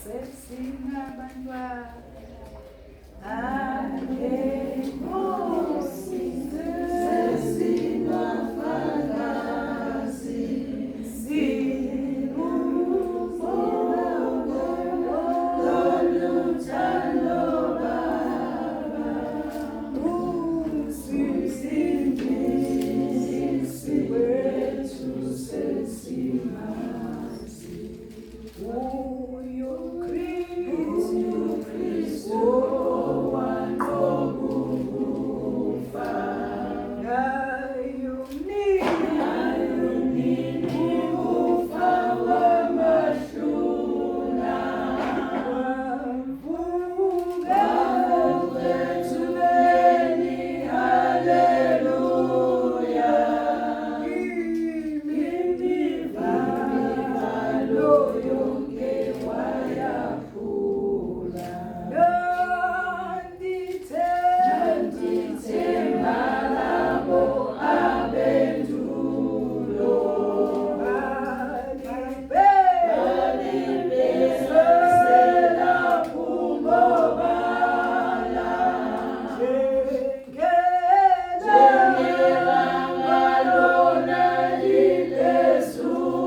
Sesingabantwana Nkosi, sesingafakazi, loluthando Baba, uMsindisi wethu sesimazi. UYesu owanqoba ukufa, naye umnini ukufa wamahlula, wavuka ethuneni, haleluya. Imivalo yonke wayaphula. Nandithemba labo abendulo, balibhekisela obala, njengelanga lona liphezulu.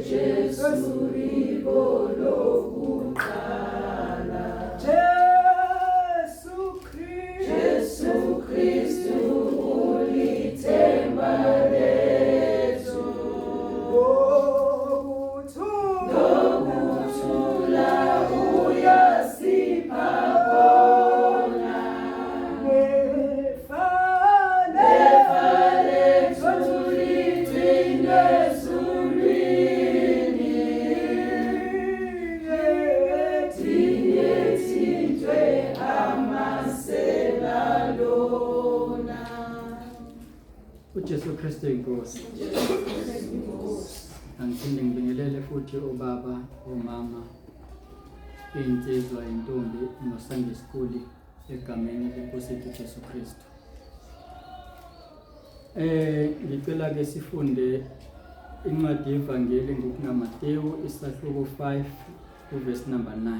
Jesu lokuqala, Jesu Kristu ulithemba lethu, nokuthula uyasipha khona, nefa lethu ligcinwe ezulwini, lingethintwe amasela lona. UJesu Kristu inkosi. Angiphinde ngibingelele futhi obaba, omama, iy'nsizwa, intombi no-Sunday school egameni lenkosi yethu uJesu Kristu. Ngicela ke sifunde incwadi yevangeli ngokungaMateyu isahluko 5 uverse number 9.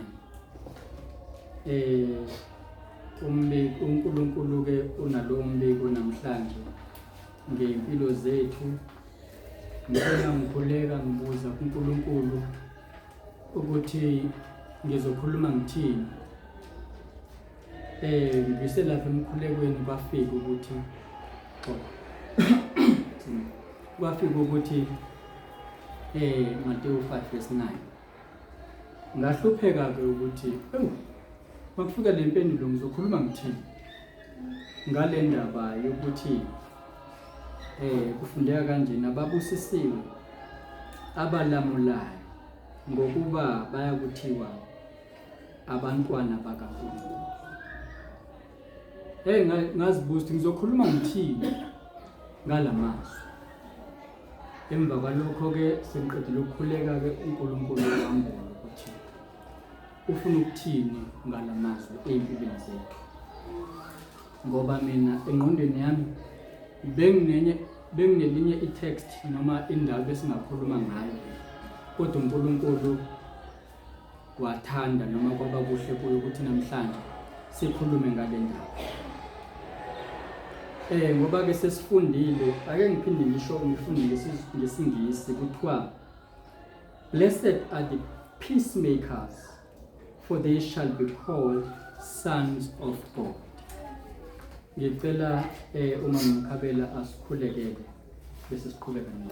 Umbiko uNkulunkulu ke unalowo mbiko namhlanje ngey'mpilo zethu. Ngibona ngikhuleka ngibuza kuNkulunkulu ukuthi ngizokhuluma ngithini. Ngiselapha emkhulekweni kwafika ukuthi kwafika ukuthi Mateyu 5 verse 9. Ngahlupheka ke ukuthi ewu makufika le mpendulo ngizokhuluma ngithini ngale ndaba yokuthi kufundeka kanjena: ababusisiwe abalamulayo, ngokuba bayakuthiwa abantwana bakaNkulunkulu. Hey, ngazibuza ukuthi ngizokhuluma ngithini ngalamazwi. Emva kwalokho ke sengiqedile ukukhuleka ke, uNkulunkulu wambula ukuthi ufuna ukuthini ngalamazwi ey'mpilweni zethu, ngoba mina engqondweni yami benginenye benginelinye i-text noma indawo besingakhuluma ngayo, kodwa uNkulunkulu wathanda noma kwaba kuhle kuye ukuthi namhlanje sikhulume ngale ndaba. Ngoba ke sesifundile, ake ngiphinde ngisho ngifunde ngesiNgisi, kuthiwa blessed are the peacemakers, for they shall be called sons of God. Ngicela uma Mkhabela asikhulekele bese siqhubeka nayo.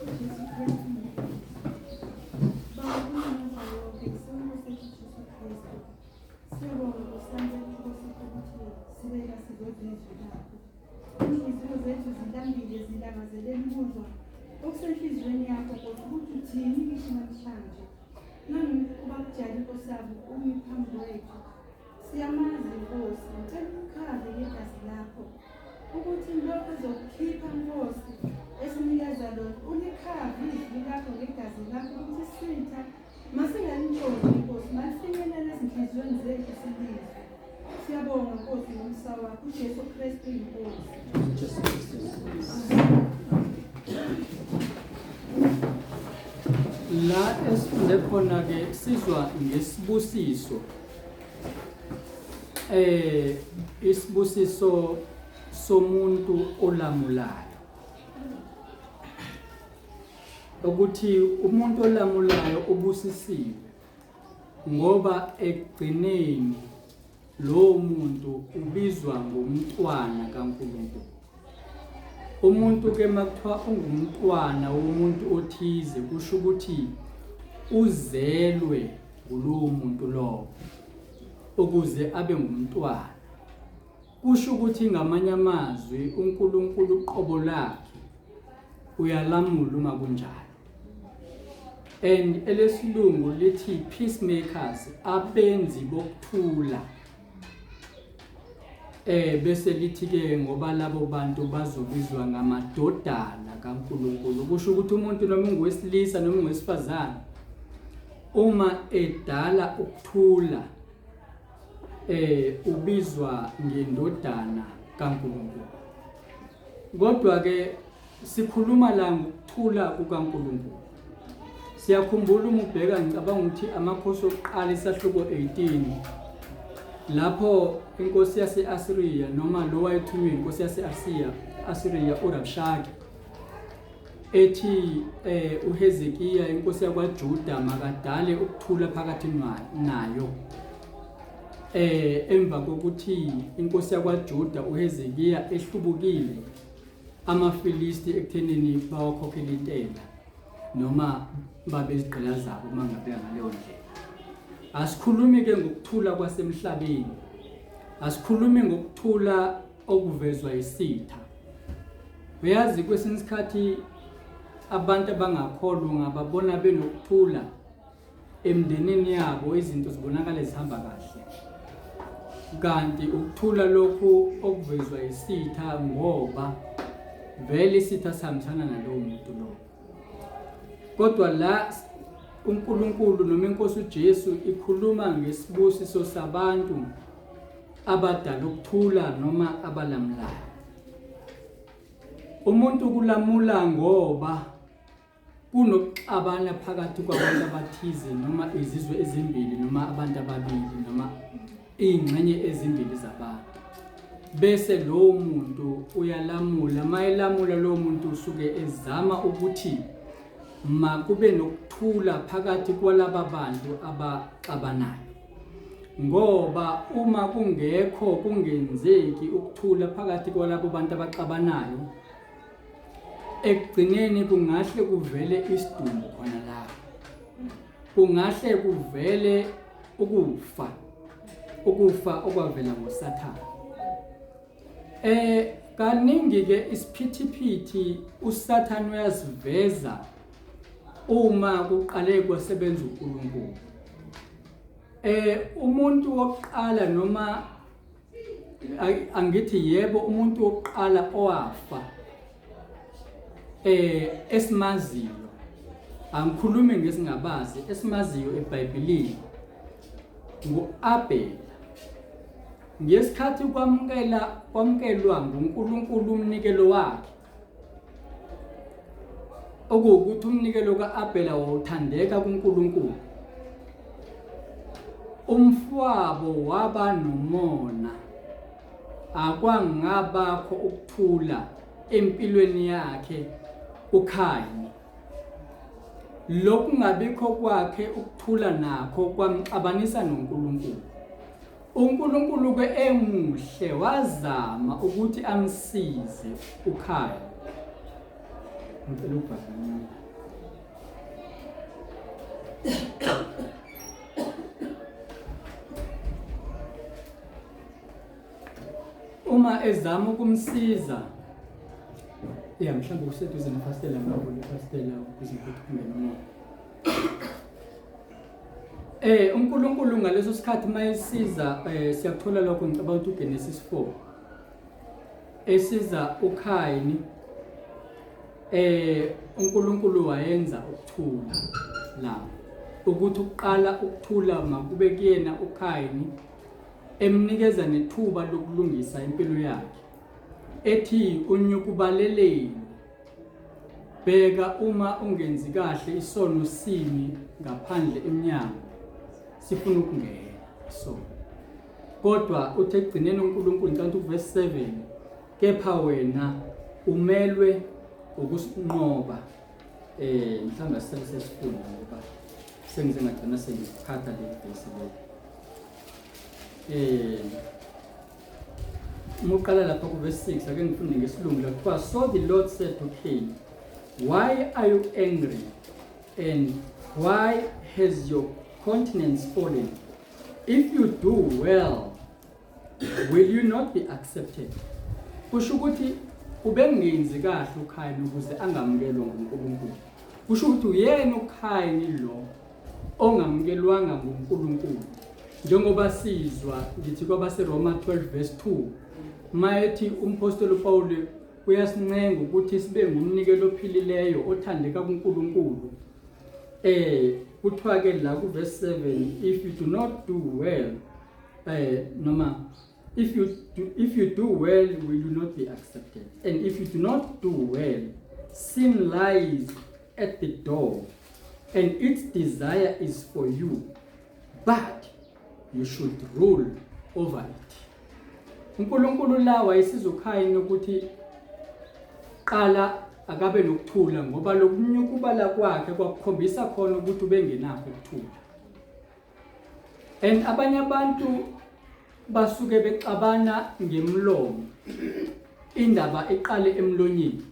Jesu Kristu, Baba uNkulunkulu wonke, isimo sethu Jesu Kristu. Siyabonga Nkosi yami Nkosi ukuthi sibe la sizozwa izwi lakho. Inhliziyo zethu zilambile, zilangazelela ukuzwa okusenhliziyweni yakho Nkosi, ukuthi uthini kithi namhlanje. Nangu ubaba Nkosi yami umi phambi kwethu. Siyamazi Nkosi, ngicela umkhave ngegazi lakho ukuthi lokho ezokukhipha Nkosi esinikeza lona, ulikhave izwi lakho ngegazi lakho, ukuthi sitha masingalintshontsho Nkosi, malifinyelele ezinhliziyweni zethu silizwe. Siyabonga Nkosi ngomsa Ngomusa wakho uJesu Kristu inkosi. Jesu Kristu. La esifunde khona ke sizwa ngesibusiso. Isibusiso somuntu olamulayo. Ukuthi umuntu olamulayo ubusisiwe ngoba ekugcineni lowo muntu ubizwa ngomntwana kaNkulunkulu. Umuntu ke makuthiwa ungumntwana womuntu othize kusho ukuthi uzelwe ngulowo muntu lowo ukuze abe ngumntwana. Kusho ukuthi ngamanye amazwi uNkulunkulu uqobo lakhe uyalamula uma kunjalo. And elesilungu lithi peacemakers, abenzi bokuthula. Bese lithi ke ngoba labo bantu bazobizwa ngamadodana kaNkulunkulu. Kusho ukuthi umuntu noma ungowesilisa noma ungowesifazane uma edala ukuthula ubizwa ngendodana kaNkulunkulu. Kodwa ke sikhuluma la ngokuthula kukaNkulunkulu. Siyakhumbula uma ubheka, ngicabanga ukuthi amakhosi okuqala isahluko 18 lapho inkosi yase-Asiriya noma lo wayethunywe inkosi yase-Asiya Asiriya uRabshake ethi uHezekiya inkosi yakwaJuda makadale ukuthula phakathi nayo emva kokuthi inkosi yakwaJuda uHezekiya ehlubukile amaFilisti ekuthenini bawakhokhela intela noma babe izigqila zabo uma ngabeka ngaleyo ndlela. Asikhulumi ke ngokuthula kwasemhlabeni, asikhulumi ngokuthula okuvezwa isitha. Uyazi kwesinye isikhathi abantu abangakholwa ngababona benokuthula emndenini yabo, izinto zibonakala zihamba kahle, kanti ukuthula lokhu okuvezwa isitha, ngoba vele isitha sihambisana nalowo muntu lowo. Kodwa la uNkulunkulu noma inkosi uJesu ikhuluma ngesibusiso sabantu abadala ukuthula noma abalamulayo. Umuntu kulamula ngoba kunokuxabana phakathi kwabantu abathize noma izizwe ezimbili noma abantu ababili noma iy'ngxenye ezimbili zabantu, bese lowo muntu uyalamula. Mayelamula lowo muntu usuke ezama ukuthi makube nokuthula phakathi kwalaba bantu abaxabanayo, ngoba uma kungekho kungenzeki ukuthula phakathi kwalabo bantu abaxabanayo, ekugcineni kungahle kuvele isidumbu khona lapho, kungahle kuvele ukufa, ukufa okwavela ngoSathane. Kaningi ke isiphithiphithi uSathane uyasiveza uma kuqale kwasebenza uNkulunkulu. Umuntu wokuqala noma angithi yebo, umuntu wokuqala owafa esimaziyo, angikhulumi ngesingabazi, esimaziyo eBhayibhelini nguAbel. Ngesikhathi kwamukelwa nguNkulunkulu umnikelo wakhe, okuwukuthi umnikelo kaAbela wawuthandeka kuNkulunkulu, umfowabo waba nomona, akwangabakho ukuthula empilweni yakhe uKhayini. Lokungabikho kwakhe ukuthula nakho kwamxabanisa noNkulunkulu. uNkulunkulu ke emuhle wazama ukuthi amsize uKhayini. Ngicela ukubhala. Uma ezama ukumsiza, ya mhlawumbe kuseduze nefasitela, ngavula ifasitela ukuze ngiphethe kungena umoya. uNkulunkulu ngaleso sikhathi mayesiza, siyakuthola lokho, ngicabanga ukuthi uGenesis 4, esiza uKhayini, uNkulunkulu wayenza ukuthula la, ukuthi ukuqala ukuthula makube kuyena uKhayini. Emnikeza nethuba lokulungisa impilo yakhe. Ethi unyukubaleleni. Bheka uma ungenzi kahle isono simi ngaphandle emnyango sifuna ukungena isono. Kodwa uthe ekugcineni uNkulunkulu ngicabanga ukuthi verse 7 kepha wena umelwe ukusinqoba eh mhlawumbe sisele sesifunda ngoba sengize ngagcina sengiphatha le verse le eh uma uqala lapha kuverse 6 ake ngifunde ngesilungu la kuthiwa so the Lord said to Cain why are you angry and why has your countenance fallen if you do well will you not be accepted kusho ukuthi ubengenzi kahle uKhayini ukuze angamukelwa nguNkulunkulu kusho ukuthi uyena uKhayini lo ongamukelwanga nguNkulunkulu njengoba sizwa ngithi kwabaseRoma 12 verse 2 mayethi umpostoli uPawulu uyasincenga ukuthi sibe ngumnikelo ophilileyo othandeka kuNkulunkulu eh kuthiwa ke la ku verse 7 if you do not do well eh noma if you do, if you do well will you not be accepted and if you do not do well sin lies at the door and its desire is for you but you should rule over it uNkulunkulu la wayesiza uKhayini ukuthi qala akabe nokuthula ngoba lokunyukubala kwakhe kwakukhombisa khona ukuthi ubengenakho ukuthula and abanye abantu basuke bexabana ngemlomo indaba iqale emlonyeni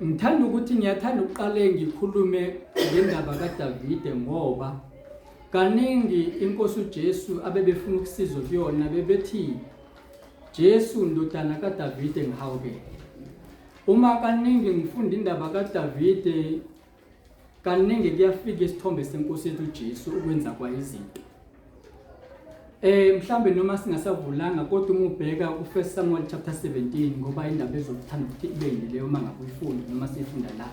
ngithanda ukuthi ngiyathanda ukuqale ngikhulume ngendaba kaDavide ngoba kaningi inkosi uJesu abebefuna ukusizwa kuyona bebethi Jesu ndodana kaDavide ngihawukele uma kaningi ngifunda indaba kaDavide kaningi kuyafika isithombe senkosi yethu uJesu ukwenza kwayo izinto Eh mhlambe noma singasavulanga kodwa uma ubheka ku1 Samuel chapter 17 ngoba indaba ezokuthanda ukuthi ibe yinde leyo uma ngabe uyifunda noma siyifunda la.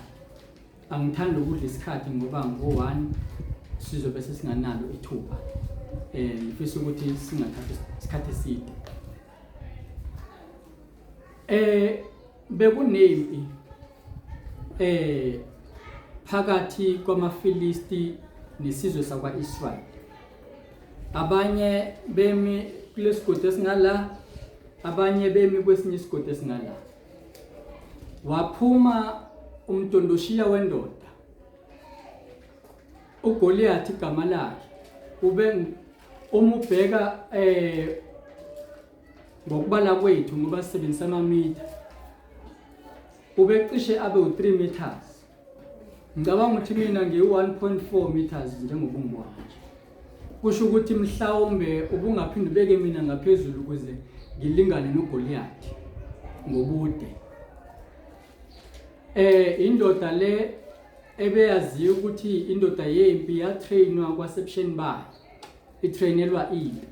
Angithandi ukudla isikhathi ngoba ngo-1 sizobe sesinganalo ithuba. Eh ngifisa ukuthi singathathi isikhathi eside. Eh bekunempi eh phakathi kwamaFilisti nesizwe sakwa-Israyeli. Abanye bemi kulesigodi esingala, abanye bemi kwesinye isigodi esingala. Waphuma umdondoshiya wendoda uGoliath igama lakhe ube uma ubheka eh ngokubala kwethu ngoba sisebenzisa amamitha ubecishe abe u-3 meters ngicabanga ukuthi mina ngiwu-1.4 meters njengoba ungibona nje kusho ukuthi mhlawumbe ubungaphinde ubeke mina ngaphezulu ukuze ngilingane noGoliath ngobude eh indoda le ebeyaziyo ukuthi indoda yempi yatrainwa kwasebusheni bayo itrainelwa impi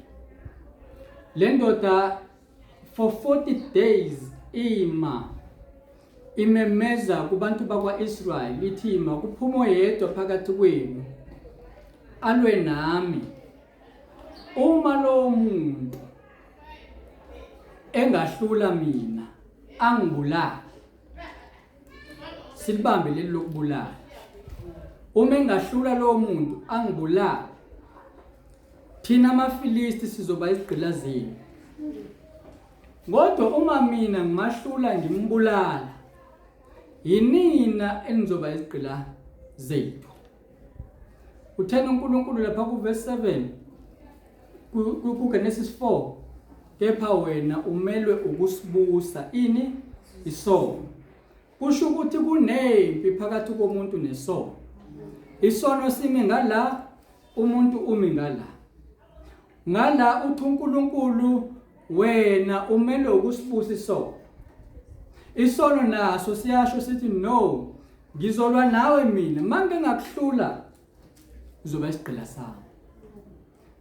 le ndoda for 40 days ima imemeza kubantu bakwa-Israyeli ithi makuphuma oyedwa phakathi kwenu alwe nami uma lowo muntu engahlula mina angibulale silibambe leli lokubulala uma engahlula lowo muntu angibulale thina amaFilisti sizoba izigqila zenu kodwa uma mina ngimahlula ngimbulala yinina enizoba izigqila zethu uthena uNkulunkulu lapha kuverse 7 kuGenesis 4 kepha wena umelwe ukusibusa ini isono kusho ukuthi kunempi phakathi komuntu nesono isono simi ngala umuntu umi ngala ngala uthi uNkulunkulu wena umelwe ukusibusa isono isono naso siyasho sithi no ngizolwa nawe mina manke ngakuhlula uzoba isigqila sami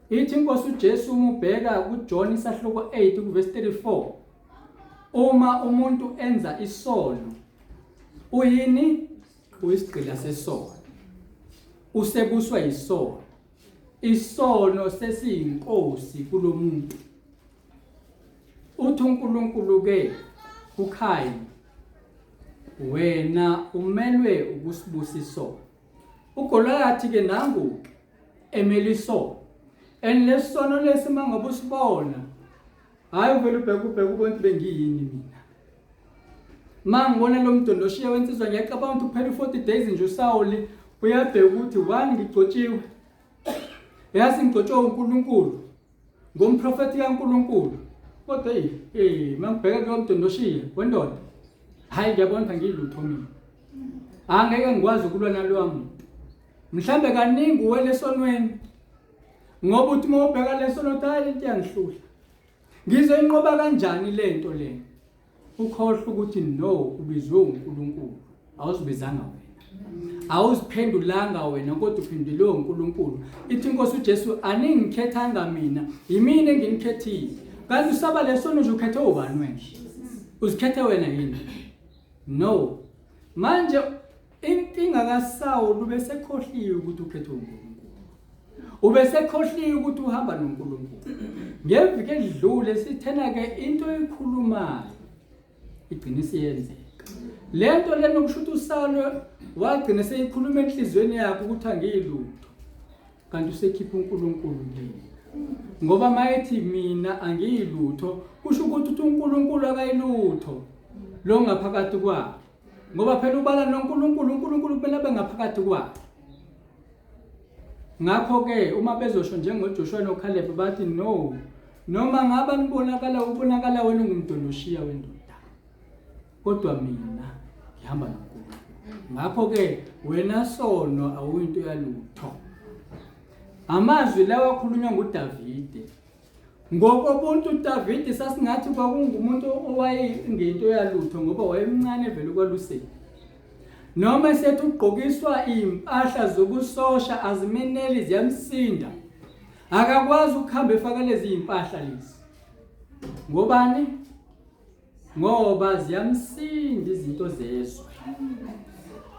ithi inkosi uJesu uma ubheka kuJohn isahluko 8 kuverse 34 uma umuntu enza isono uyini uyisigqila sesono usebuswa yisono. Isono sesiyinkosi kulomuntu. Uthi uNkulunkulu ke kuKhayini, wena umelwe ukusibusa isono. UGoliathi ke nangu ke emele isono. And lesono lesi mangabe usibona, hayi uvele ubheke ubheke ubone ukuthi bengiyini mina. Mangibona lo mdondoshiya wensizwa ngiyacabanga ukuthi kuphela u-40 days nje uSawuli uyabheka ukuthi one ngigcotshiwe. Yazi ngigcotshwe uNkulunkulu. Ngomprofethi kaNkulunkulu. Kodwa hey, hey mangibheka kulo mdondoshiya wendoda. Hayi ngiyabona ukuthi angiyilutho mina. Angeke ngikwazi ukulwa nalowa muntu. Mhlambe kaningi uwele esonweni. Ngoba uthi uma ubheka lesono uthi hayi lento iyangihlula. Ngizoyinqoba kanjani lento le? Ukhohlwa ukuthi no ubizwe uNkulunkulu, awuzibizanga wena. Awuziphendulanga wena kodwa uphendulwe uNkulunkulu. Ithi inkosi uJesu aningikhethanga mina, yimina enginikhethile. Kanti usaba lesono nje ukhethe ubani wena? Uzikhethe wena yini? No. Manje inkinga kaSawulu besekhohliwe ukuthi ukhethwe uNkulunkulu. Ubesekhohliwe ukuthi uhamba noNkulunkulu. Ngeviki edlule sithena ke into ekhulumayo igcina isiyenzeka. Lento lena kusho ukuthi uSawulu wagcina seyikhuluma enhlizweni yakhe ukuthi angiyilutho. Kanti usekhipha uNkulunkulu kuyena. Ngoba mayethi mina angiyilutho kusho ukuthi uthi uNkulunkulu akayilutho lo ngaphakathi kwakhe. Ngoba phela ubala noNkulunkulu, uNkulunkulu kumele abe ngaphakathi kwakhe. Ngakho-ke uma bezosho njengoJoshua noKhalebhe bathi no, noma ngaba nibonakala ubonakala wena ungumdondoshiya wendoda, kodwa mina ngihamba noNkulunkulu. Ngakho-ke wena sono awuyinto yalutho. Amazwi lawa akhulunywa nguDavide. Ngokobuntu uDavide sasingathi kwakungumuntu owayengento yalutho ngoba wayemncane vele ukwaluseni. Noma esethi ugqokiswa iy'mpahla zokusosha azimeneli ziyamsinda. Akakwazi ukuhamba efaka lezi iy'mpahla lezi. Ngobani? Ngoba ziyamsinda izinto zezwe.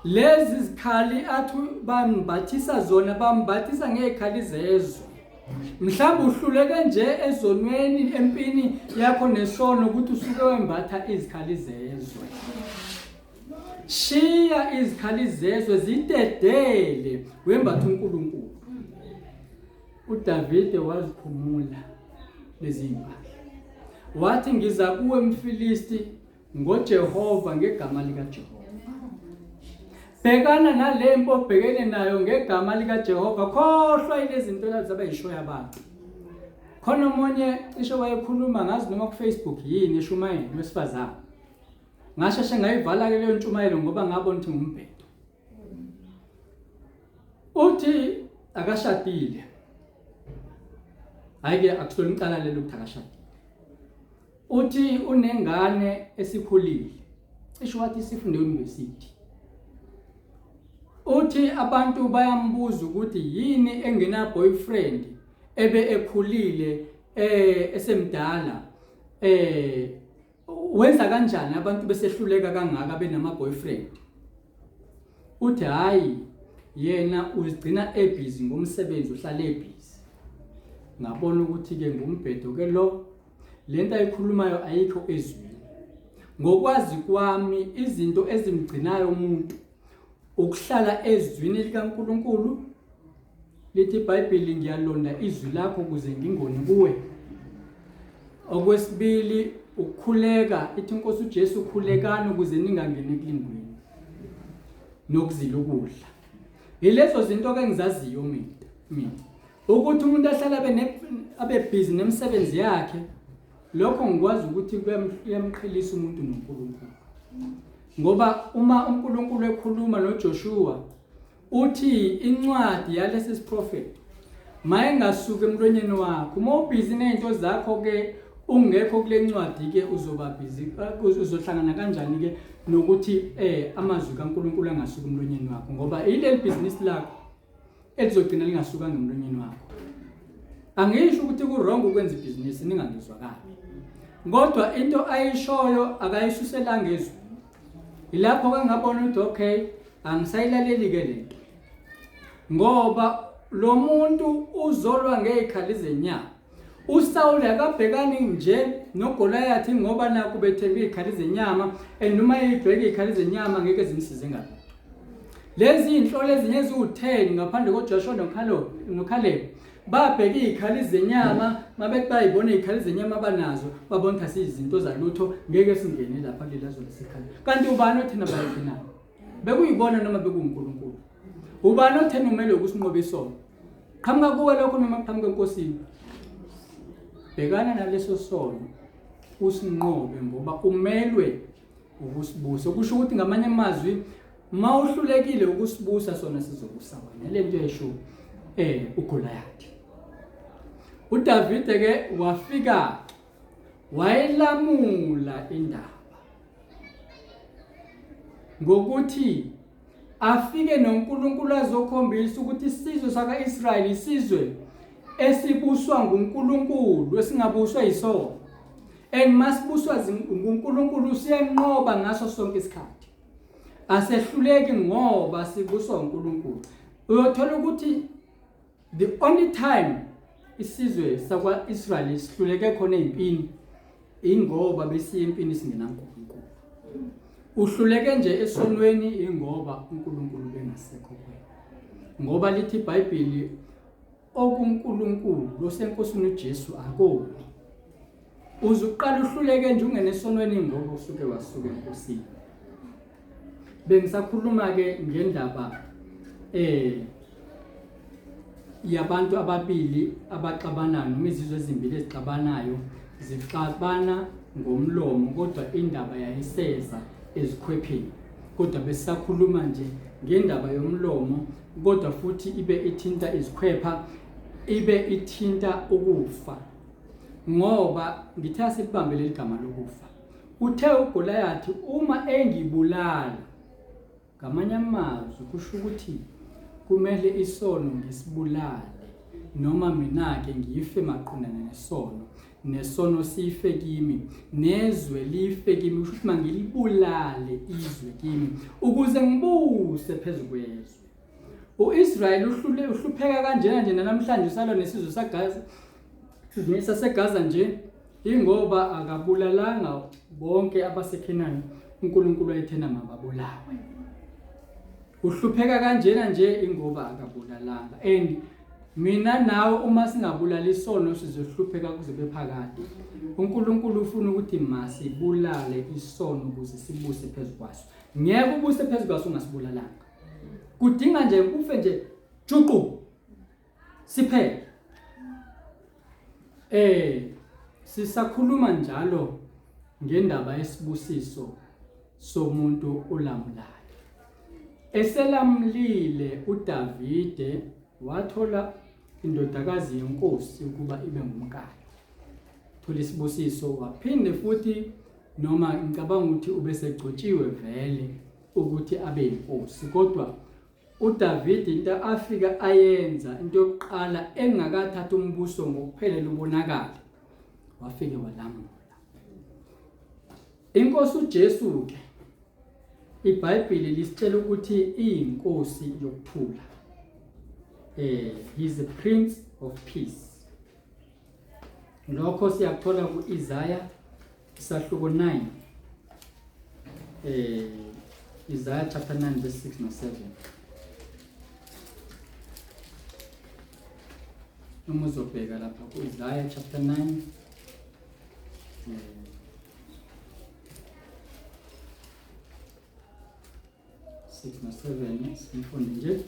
Lezi zikhali athi bambathisa zona bambathisa ngey'khali zezwe. Mhlawumbe uhluleke nje ezonweni empini yakho nesono ukuthi usuke wembatha izikhali zezwe. Shiya izikhali zezwe zidedele wembatha uNkulunkulu. uDavide wazikhumula lezi mpahla. Wathi ngiza kuwe mFilisti ngoJehova ngegama likaJehova. Bhekana nalempi obhekene nayo ngegama likaJehova, khohlwa ilezi zinto lezi abayishoyo abantu. Khona omunye cishe wayekhuluma ngazi noma ku-Facebook yini eshumayela wesifazane. Ngasheshe ngayivala-ke leyo ntshumayelo ngoba ngabona ukuthi ngumbhedo. Uthi akashadile. Hayi ke akusona icala lelo ukuthi akashadile. Uthi unengane esikhulile. Cishe wathi isifunde university. Uthi abantu bayambuza ukuthi yini engena boyfriend ebe ekhulile eh esemdala eh wenza kanjani abantu besehluleka kangaka benama boyfriend. Uthi hayi yena uzigcina ebhizi ngomsebenzi uhlale ebhizi. Ngabona ukuthi ke ngumbhedo ke lo lento ayikhulumayo ayikho ezwini. Ngokwazi kwami izinto ezimgcinayo umuntu ukuhlala ezwini likaNkuluNkulu lithi iBhayibheli ngiyalonda izwi lakho ukuze ngingoni kuwe. Okwesibili ukukhuleka ithi inkosi uJesu khulekani ukuze ningangeni ekulingweni nokuzila ukudla. Yilezo zinto ke engizaziyo mina mina ukuthi umuntu ahlala abe abe busy nemisebenzi yakhe lokho ngikwazi ukuthi kuyamqhelisa umuntu noNkulunkulu. Ngoba uma uNkulunkulu ekhuluma noJoshua Uthi incwadi yalesi siprofetho mayingasuki emlonyeni wakho. Uma ubhizi nezinto zakho ke ungekho kule ncwadi ke uzoba busy uzohlangana kanjani ke nokuthi eh amazwi kaNkuluNkulu angasuki emlonyeni wakho ngoba ileli business lakho elizogcina lingasukanga emlonyeni wakho. Angisho ukuthi ku wrong ukwenza ibhizinisi ningangizwa kabi. Kodwa into ayishoyo akayisuselanga ezweni. Ilapho ke ngabona ukuthi okay angisayilaleli ke lento. Ngoba Lo muntu uzolwa ngezikhali zenyama. USawule akabhekani nje noGoliath ngoba nakhu bethemba izikhali zenyama and noma eyibheka izikhali zenyama ngeke zimsize ngalutho. Lezi zinhlolo ezinye eziwu-10 ngaphandle koJoshua noCaleb babheka izikhali zenyama mabethi bayibona izikhali zenyama abanazo babona ukuthi asiyizinto zalutho ngeke singene lapha kuleli zwe lasekhaya. Kanti ubani othena bayiphi na? Bekuyibona noma bekuwuNkulunkulu? Ubani othena umele ukusinqoba isono? Qhamuka kuwe lokho noma qhamuka enkosini? Bhekana naleso sono usinqobe ngoba umelwe ukusibusa. Kusho ukuthi ngamanye amazwi mawuhlulekile ukusibusa sona sizobusa wena. Le nto esho uGoliath. uDavide ke wafika wayelamula indaba ngokuthi afike noNkulunkulu azokhombisa ukuthi isizwe saka-Israyeli isizwe esibuswa nguNkulunkulu esingabuswa yisono and masibuswa nguNkulunkulu siyanqoba ngaso sonke isikhathi asehluleki ngoba sibuswa uNkulunkulu uyothola ukuthi The only time isizwe sakwa-Israyeli sihluleke khona ezimpini ingoba besiya empini singenaNkulunkulu. Uhluleke nje esonweni ingoba uNkulunkulu bengasekho kuwena. Ngoba lithi iBhayibheli okuNkulunkulu osenkosini uJesu akoni. Uze uqale uhluleke nje ungene esonweni ngoba usuke wasuka enkosini. Bengisakhuluma ke ngendaba yabantu ababili abaxabanayo noma izizwe ezimbili ezixabanayo zixabana ngomlomo kodwa indaba yayiseza ezikhwepheni kodwa besisakhuluma nje ngendaba yomlomo kodwa futhi ibe ithinta izikhwepha ibe ithinta ukufa ngoba ngithe asilibambe leli gama lokufa Uthe uGoliath uma engibulala, ngamanye amazwi kusho ukuthi kumele isono ngisibulale noma mina-ke ngife maqondana nesono, nesono sife kimi, nezwe life kimi, kusho ukuthi mangilibulale izwe kimi ukuze ngibuse phezu kwezwe. U-Israyeli uhlule uhlupheka kanjena nje namhlanje usalwa nesizwe saGaza saseGaza nje ingoba akabulalanga bonke abaseKhenani uNkulunkulu wayethena mababulawe. Uhlupheka kanjena nje ingoba akabulalanga and mina nawe uma singabulali isono sizohlupheka kuze bephakade. uNkulunkulu ufuna ukuthi masibulale isono ukuze sibuse phezu kwaso. Ngeke ubuse phezu kwaso ungasibulalanga. Kudinga nje kufe nje juqu siphele. Sisakhuluma njalo ngendaba yesibusiso somuntu olamulayo. Eselamlile uDavide wathola indodakazi yenkosi ukuba ibe ngumkayo. Thola isibusiso waphinde futhi noma ngicabanga ukuthi ubesegcotshiwe vele ukuthi abe yinkosi kodwa uDavid into afika ayenza into yokuqala engakathatha umbuso ngokuphelele ubonakale wafike walamula inkosi uJesu ke iBhayibheli lisitshela ukuthi iyinkosi yokuthula he is the prince of peace. Lokho siyakuthola ku-Isaya isahluko 9 Isaiah chapter 9 verse 6 no 7. Uma uzobheka lapha ku-Isaiah chapter 9 6 no 7 sifunde nje.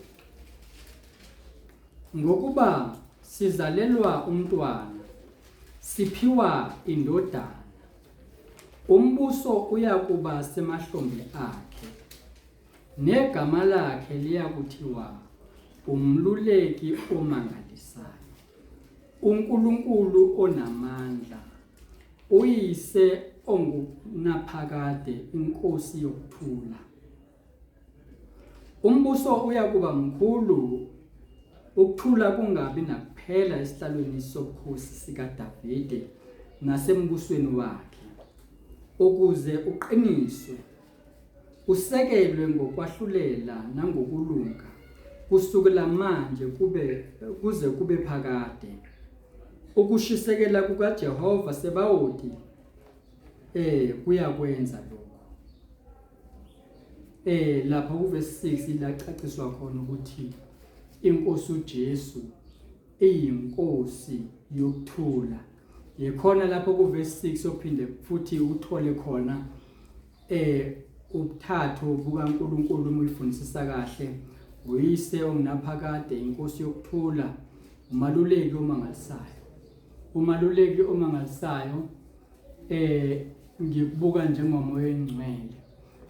Ngokuba sizalelwa umntwana, siphiwa indodana, umbuso uyakuba semahlombe akhe, negama lakhe liyakuthiwa uMluleki omangalisayo, uNkulunkulu onamandla, uYise ongunaphakade, iNkosi yokuthula. Umbuso uyakuba mkhulu, ukuthula kungabi nakuphela esihlalweni sobukhosi sikaDavide nasembusweni wakhe, ukuze uqiniswe, usekelwe ngokwahlulela nangokulunga kusukela manje kube kuze kube phakade. Ukushisekela kukaJehova Sebawoti kuyakwenza lokho. Lapha kuverse 6 lacaciswa khona ukuthi inkosi uJesu iyinkosi yokuthula. Yikhona lapho kuverse 6 ophinde futhi uthole khona ubuthathu bukaNkulunkulu uma uyifundisisa kahle, uyise ongunaphakade, inkosi yokuthula, umaluleki omangalisayo. Umaluleki omangalisayo ngikubuka njengomoya oyingcwele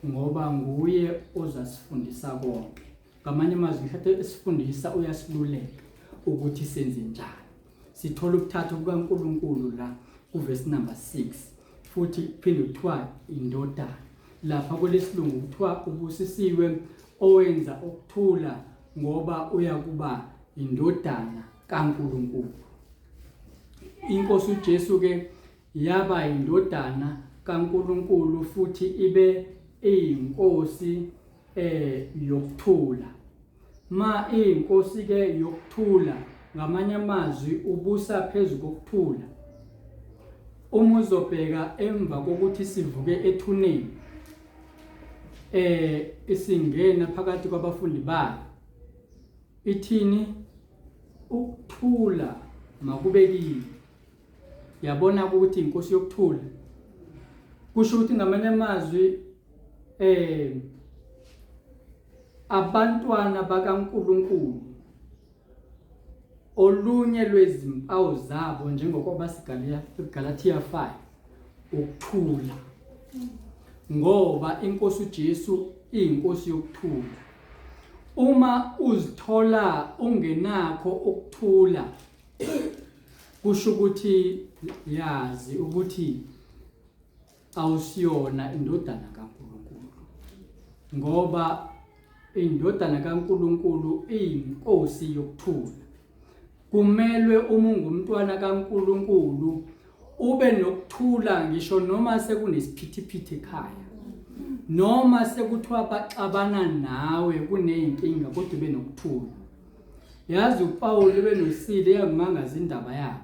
ngoba nguye ozasifundisa konke. Ngamanye amazwi ngesikhathi esifundisa uyasiluleka ukuthi senze njani. Sithola ubuthathu bukaNkulunkulu la kuverse number 6, futhi kuphinde kuthiwa indodana. Lapha kwelesilungu kuthiwa ubusisiwe owenza ukuthula ngoba uyakuba indodana kaNkulunkulu. Inkosi uJesu ke yaba indodana kaNkulunkulu futhi ibe iyinkosi yokuthula. Ma iyinkosi ke yokuthula, ngamanye amazwi ubusa phezu kokuthula. Uma uzobheka emva kokuthi sivuke ethuneni isingena phakathi kwabafundi bayo, ithini? Ukuthula makube kini. Yabona ukuthi inkosi yokuthula kusho ukuthi ngamanye amazwi abantwana bakaNkulunkulu olunye lwezimpawu zabo njengokuba siGalatia 5 ukuthula, ngoba inkosi uJesu iyinkosi yokuthula. Uma uzithola ungenakho ukuthula, kusho ukuthi yazi ukuthi awusiyona indodana kaNkulunkulu, ngoba indodana kaNkulunkulu iyinkosi yokuthula. Kumelwe uma ungumntwana kaNkulunkulu ube nokuthula ngisho noma sekunesiphithiphithi ekhaya, noma sekuthiwa baxabana nawe kuney'nkinga, kodwa ube nokuthula. Yazi uPawulu benoSile iyangimangaza indaba yabo.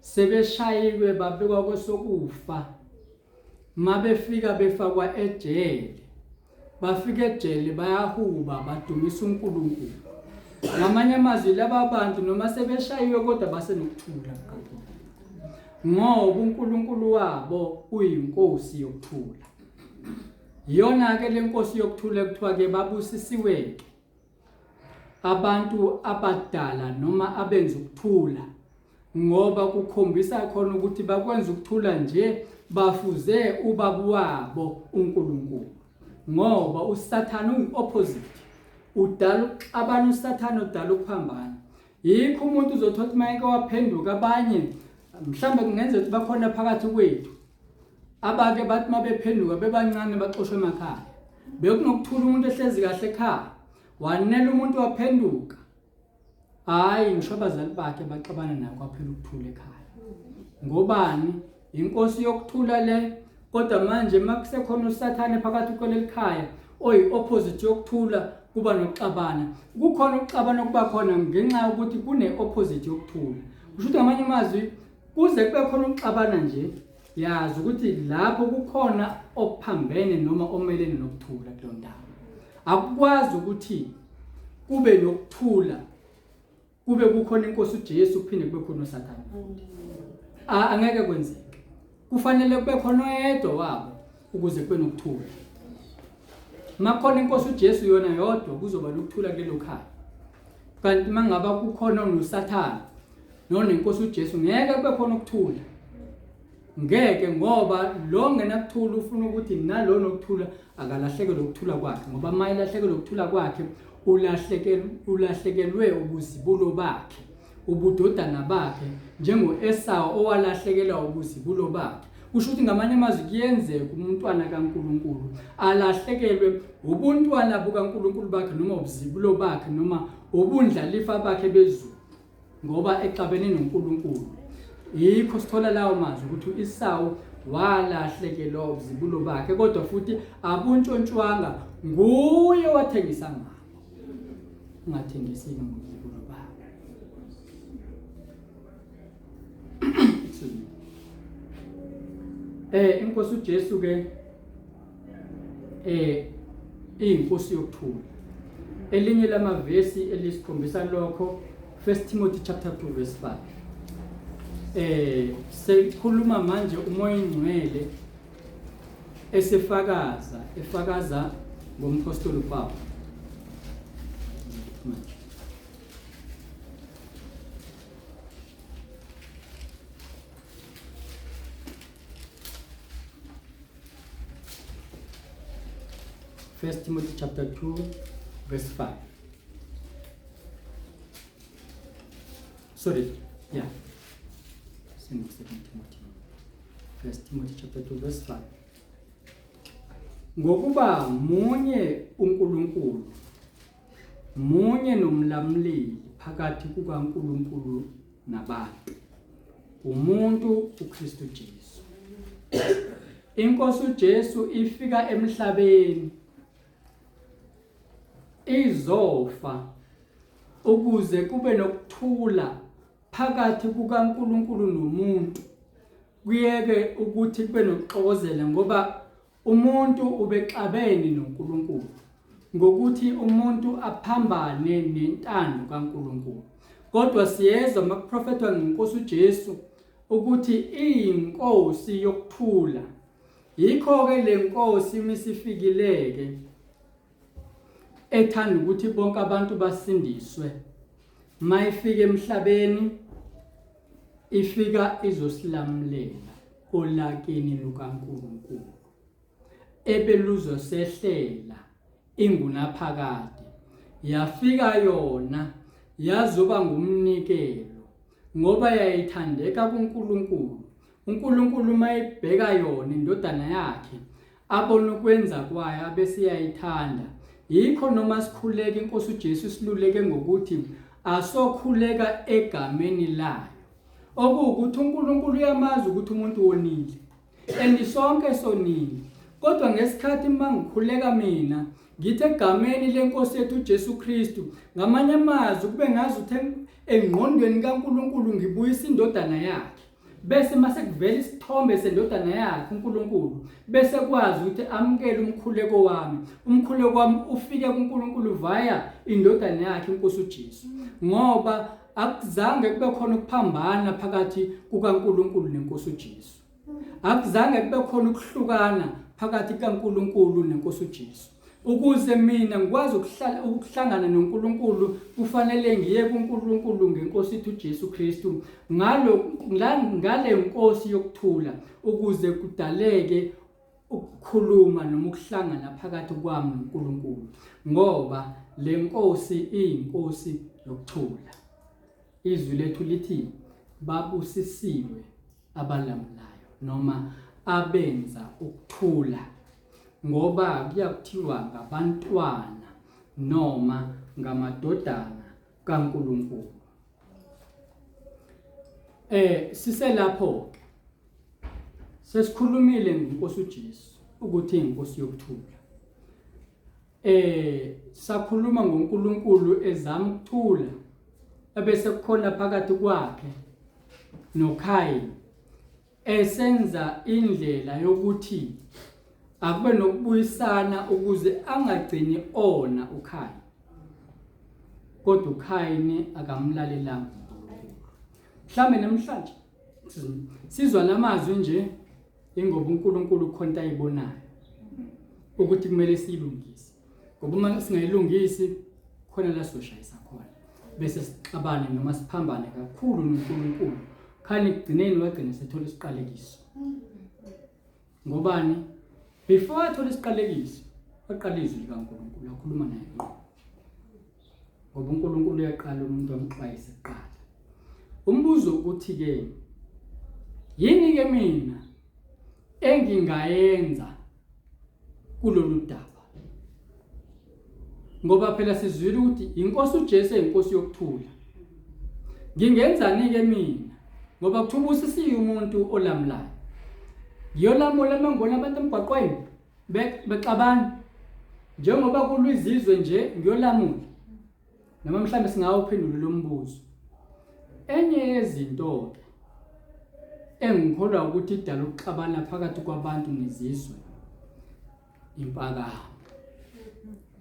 Sebeshayiwe babekwa kwesokufa, mabefika befakwa ejele, bafika ejele bayahuba badumisa uNkulunkulu. Ngamanye amazwi laba bantu noma sebeshayiwe kodwa basenokuthula kukaNkulunkulu, ngoba uNkulunkulu wabo uyinkosi yokuthula. Iyona-ke le nkosi yokuthula ekuthiwa-ke babusisiwe-ke abantu abadala noma abenza ukuthula, ngoba kukhombisa khona ukuthi bakwenza ukuthula nje bafuze ubaba wabo uNkulunkulu, ngoba uSathane uyi-opposite, udala ukuxabana, uSathane udala ukuphambana. Yikho umuntu uzothola ukuthi mayeke waphenduka, abanye mhlawumbe kungenzeka ukuthi bakhona phakathi kwethu abake bathi mabephenduka bebancane baxoshwe emakhaya, bekunokuthula umuntu ehlezi kahle ekhaya, wanela umuntu waphenduka, hhayi ngisho abazali bakhe baxabana naye kwaphela ukuthula ekhaya. Ngobani? Inkosi yokuthula le. Kodwa manje makusekhona uSathane phakathi kwaleli khaya oyi-opposite yokuthula, kuba nokuxabana. Kukhona ukuxabana okuba khona ngenxa yokuthi kune-opposite yokuthula. Kusho ukuthi ngamanye amazwi kuze kube khona ukuxabana nje, yazi ukuthi lapho kukhona okuphambene noma omelene nokuthula kuleyo ndawo. Akukwazi ukuthi kube nokuthula kube kukhona inkosi uJesu kuphinde kube khona uSathane. Angeke kwenzeke. Kufanele kube khona oyedwa wabo ukuze kube nokuthula. Makhona inkosi uJesu yona yodwa kuzoba nokuthula kulelo khaya. Kanti mangaba kukhona noSathane nonenkosi uJesu ngeke kube khona ukuthula. Ngeke, ngoba lo ngenakuthula ufuna ukuthi nalo nokuthula akalahlekelwe ukuthula kwakhe, ngoba uma elahlekelwe ukuthula kwakhe ulahlekelwe ubuzibulo bakhe, ubudodana bakhe, njengo-Esawu owalahlekelwa ubuzibulo bakhe. Kusho ukuthi ngamanye amazwi kuyenzeka umntwana kaNkulunkulu alahlekelwe ubuntwana bukaNkulunkulu bakhe noma ubuzibulo bakhe noma ubundlalifa bakhe bezulu, ngoba exabene noNkulunkulu. Yikho sithola lawo mazwi ukuthi u-Esawu walahlekelwa ubuzibulo bakhe, kodwa futhi abuntshontshwanga, nguye owathengisa ngabo. Ungathengisi ngobuzibulo bakho. Excuse me. Inkosi uJesu ke iyinkosi yokuthula. Elinye lamavesi elisikhombisa lokho, 1 Timothy chapter 2 verse 5. Sekukhuluma manje uMoya oNgcwele esefakaza, efakaza ngompostoli uPaul. Manje First Timothy chapter 2 verse 5. Sorry, yeah. Second Timothy. First Timothy chapter 2 verse 5. Ngokuba munye uNkulunkulu, munye nomlamuleli phakathi kukaNkulunkulu nabantu, umuntu uKristu Jesu. Inkosi uJesu ifika emhlabeni izofa ukuze kube nokuthula phakathi kukaNkulunkulu nomuntu, kuyeke ukuthi kube nokuxokozela, ngoba umuntu ubexabene noNkulunkulu ngokuthi umuntu aphambane nentando kaNkulunkulu. Kodwa siyezwa makuprofethwa ngenkosi uJesu ukuthi iyinkosi yokuthula. Yikho-ke le nkosi misifikileke ethanda ukuthi bonke abantu basindiswe, mayifika emhlabeni ifika izosilamulela olakeni lukaNkulunkulu ebeluzosehlela ingunaphakade. Yafika yona yazoba ngumnikelo ngoba yayithandeka kuNkulunkulu. uNkulunkulu uma ebheka yona indodana yakhe abona ukwenza kwayo abese iyayithanda. Yikho noma sikhuleka inkosi uJesu isiluleke ngokuthi asokhuleka egameni layo, okuwukuthi uNkulunkulu uyamazi ukuthi umuntu wonile and sonke sonile, kodwa ngesikhathi mangikhuleka mina ngithi egameni lenkosi yethu uJesu Kristu, ngamanye amazwi kube ngazi ukuthi engqondweni kaNkulunkulu ngibuyisa indodana yakhe, bese mase kuvela isithombe sendodana yakhe uNkulunkulu bese kwazi ukuthi amukele umkhuleko wami, umkhuleko wami ufike kuNkulunkulu via indodana yakhe inkosi uJesu, ngoba akuzange kube khona ukuphambana phakathi kukaNkulunkulu nenkosi uJesu, akuzange kube khona ukuhlukana phakathi kukaNkulunkulu nenkosi uJesu. Ukuze mina ngikwazi ukuhlala ukuhlangana noNkulunkulu kufanele ngiye kuNkulunkulu ngenkosi yethu uJesu Kristu, ngalo ngale nkosi yokuthula, ukuze kudaleke ukukhuluma noma ukuhlangana phakathi kwami noNkulunkulu, ngoba le nkosi iyinkosi yokuthula. Izwi lethu lithi babusisiwe abalamulayo noma abenza ukuthula, ngoba kuyakuthiwa ngabantwana noma ngamadodana kaNkulunkulu. Siselapho ke sesikhulumile ngenkosi uJesu ukuthi inkosi yokuthula. Sakhuluma ngoNkulunkulu ezama ukuthula ebese kukhona phakathi kwakhe noKhayini, esenza indlela yokuthi akube nokubuyisana ukuze angagcini ona uKhayini. Kodwa uKhayini akamlalelanga uNkulunkulu. Mhlambe namhlanje sizwa lamazwi nje ingoba uNkulunkulu khona ayibonayo ukuthi kumele siyilungise, ngoba uma singayilungisi khona la sizoshayisa khona bese sixabane noma siphambane kakhulu noNkulunkulu. Khani ekugcineni wagcina sethola isiqalekiso. Ngobani? Before athola isiqalekiso waqala izwi likaNkulunkulu akhuluma naye ngqo, ngoba uNkulunkulu uyaqala umuntu amxwayise kuqala. Umbuzo ukuthi ke yini ke mina engingayenza kulolu daba, ngoba phela sizwile ukuthi inkosi uJesu eyinkosi yokuthula. Ngingenzani ke mina, ngoba kuthiwa ubusisiwe umuntu olamulayo. Ngiyolamula uma ngibona abantu emgwaqweni bexabana, njengoba kulwa izizwe nje, ngiyolamula. Noma mhlawumbe singawuphendula lo mbuzo. Enye yezinto-ke engikholwa ukuthi idala ukuxabana phakathi kwabantu nezizwe impakamo.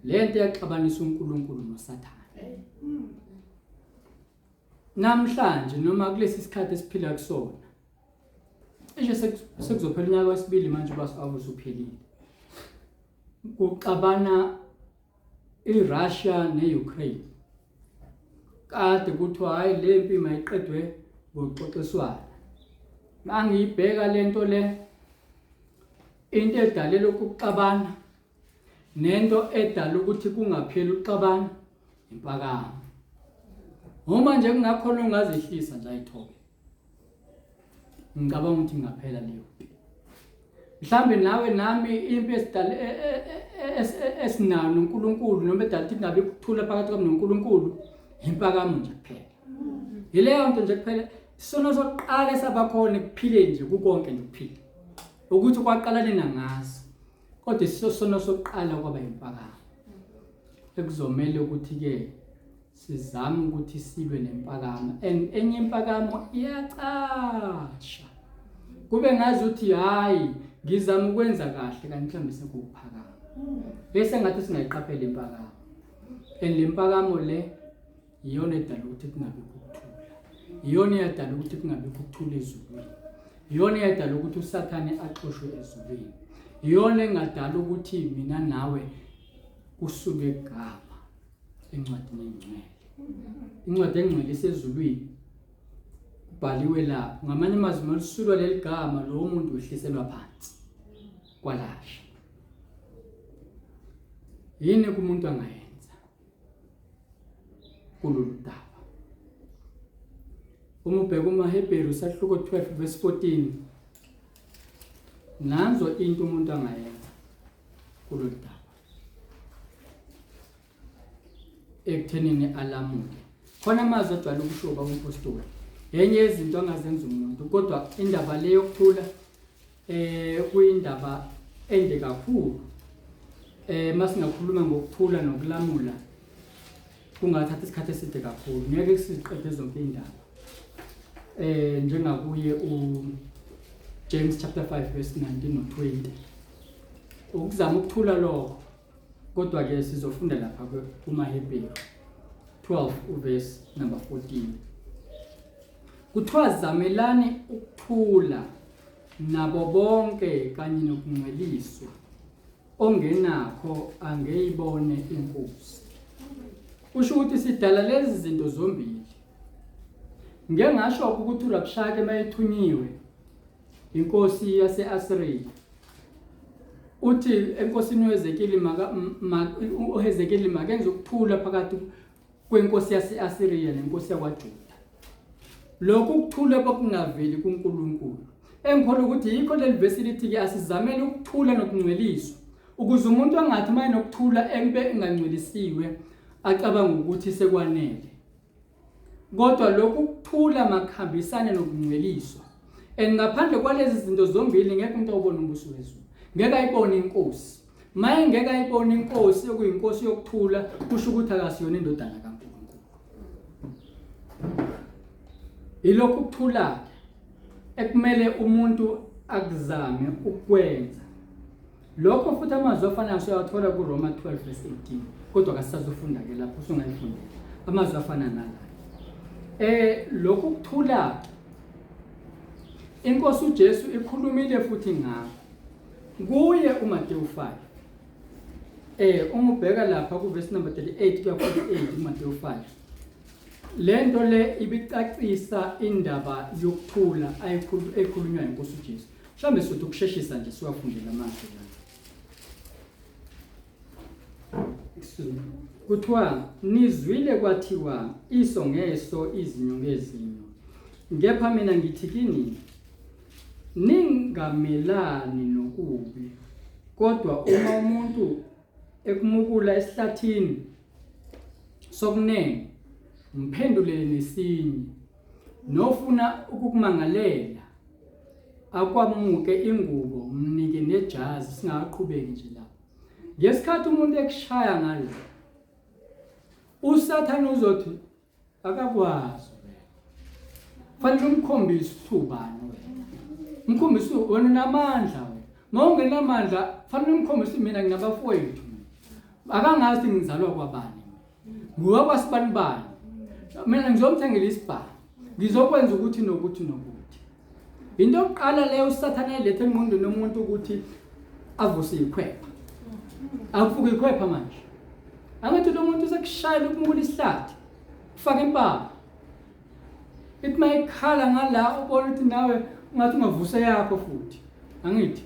Le nto eyaxabanisa uNkulunkulu noSathane. Namhlanje noma kulesi sikhathi esiphila kusona cishe sekuzophela unyaka wesibili manje uba awusuphelile. Kuxabana iRussia neUkraine. Kade kuthiwa hayi le mpi mayiqedwe ngokuxoxiswana. Mangiyibheka lento le into edalela ukuxabana nento edala ukuthi kungapheli ukuxabana impakamo. Uma nje kungakhona ongazehlisa nje ayithobe. Ngicabanga ukuthi ingaphela leyo mpi. Mhlambe nawe nami impi esidala e, e, e, esinayo noNkulunkulu noma edala ukuthi kungabe ukuthula phakathi kwami noNkulunkulu impakamo nje kuphela. Yileyo nto nje kuphela isono sokuqala esabakhona ekuphileni nje kukonke nje ukuphila. Ukuthi kwaqala nina ngazi. Kodwa isono sokuqala kwaba impakamo. Ekuzomela ukuthi ke sizame ukuthi silwe nempakamo and enye impakamo iyacasha kube ngazi ukuthi hayi ngizama ukwenza kahle kanti mhlawumbe sekuwuphakama bese ngathi singayiqaphela impakamo and le mpakamo le iyona edala ukuthi kungabikho ukuthula iyona eyadala ukuthi kungabikho ukuthula ezulwini iyona eyadala ukuthi usathane axoshwe ezulwini iyona engadala ukuthi mina nawe kusuke gama encwadini engcwele. Incwadi engcwele isezulwini. Kubhaliwe lapho. Ngamanye amazwi uma lisulwa leli gama lowo muntu wehliselwa phansi. Kwalasha. Yini kumuntu angayenza kulolu daba? Uma ubheka umaHebheru isahluko 12 verse 14 nanzo into umuntu angayenza kulolu daba. Ekuthenini alamule. Khona amazwi ajwayele ukushiwo baba umpostoli. Yenye yezinto angazenza umuntu kodwa indaba le yokuthula eh kuyindaba ende kakhulu. Eh masingakhuluma ngokuthula nokulamula kungathatha isikhathi eside kakhulu. Ngeke siziqede zonke indaba. Eh njengakuye u James chapter 5 verse 19 no 20. Ukuzama ukuthula lokho Kodwa ke sizofunda lapha kumaHebheru 12 uverse number 14. Kuthiwa zamelani ukuthula nabo bonke kanye nokungcweliswa ongenakho angeyibone inkosi. Kusho ukuthi sidala lezi zinto zombili. Ngeke ngasho ukuthi uRabshake mayethunyiwe inkosi yase-Asiriya uthi enkosini uHezekeli maka uHezekeli makenze ukuthula phakathi kwenkosi yase-Asiriya nenkosi yakwaJuda. Lokhu ukuthula kwakungaveli kuNkulunkulu. Engikholwa ukuthi yikho leli vesi lithi-ke asizamele ukuthula nokungcweliswa ukuze umuntu angathi uma enokuthula ebe engangcwelisiwe acabange ukuthi sekwanele. Kodwa lokhu kuthula makuhambisane nokungcweliswa. And ngaphandle kwalezi zinto zombili ngeke umuntu awubone umbuso wezulu. Ngeke ayibone inkosi. Maye ngeke ayibone inkosi okuyinkosi yokuthula kusho ukuthi akasiyona indodana kaNkulunkulu. Ilokhu kuthula ekumele umuntu akuzame ukwenza. Lokho futhi amazwi afanayo siyawathola kuRoma 12 verse 18 kodwa kasisazofunda ke lapho usungayifundela amazwi afana nala. Eh lokhu kuthula inkosi uJesu ikhulumile futhi ngakho kuye uMateyu 5 eh uma ubheka lapha ku verse number 38 kuya 48 uMateyu 5 lento le ibicacisa indaba yokuthula ayikhulunywa inkosi uJesu Mhlawumbe sizothi ukusheshisa nje siwafundele amazwi la. Excuse me. Kuthiwa nizwile kwathiwa iso ngeso izinyo ngezinyo. Kepha mina ngithi kini ningamelani nokubi kodwa uma umuntu ekumukula esihlathini sokunene mphendulele nesinye nofuna ukukumangalela akwamuke ingubo mnike nejazi singaqhubeki nje la ngesikhathi umuntu ekushaya ngala Usathane uzothi akakwazi wena. Fanele umkhombise ukuthi ubani wena. Umkhombise wena unamandla wena. Uma ungenamandla fanele umkhombise mina nginabafowethu. Akangazi ngizalwa kwabani. Nguwakwasibanibani. Mina ngizomthengela isibhamu. Ngizokwenza ukuthi nokuthi nokuthi. Into yokuqala leyo uSathane ayilethe engqondweni yomuntu ukuthi avuse ikhwepha. Akufuke ikhwepha manje. Angithi lo muntu usekushayela ukumukula isihlathi. Ufaka impama. Ithi mayikhala ngala ubona ukuthi nawe ungathi ungavusa yakho futhi. Angithi.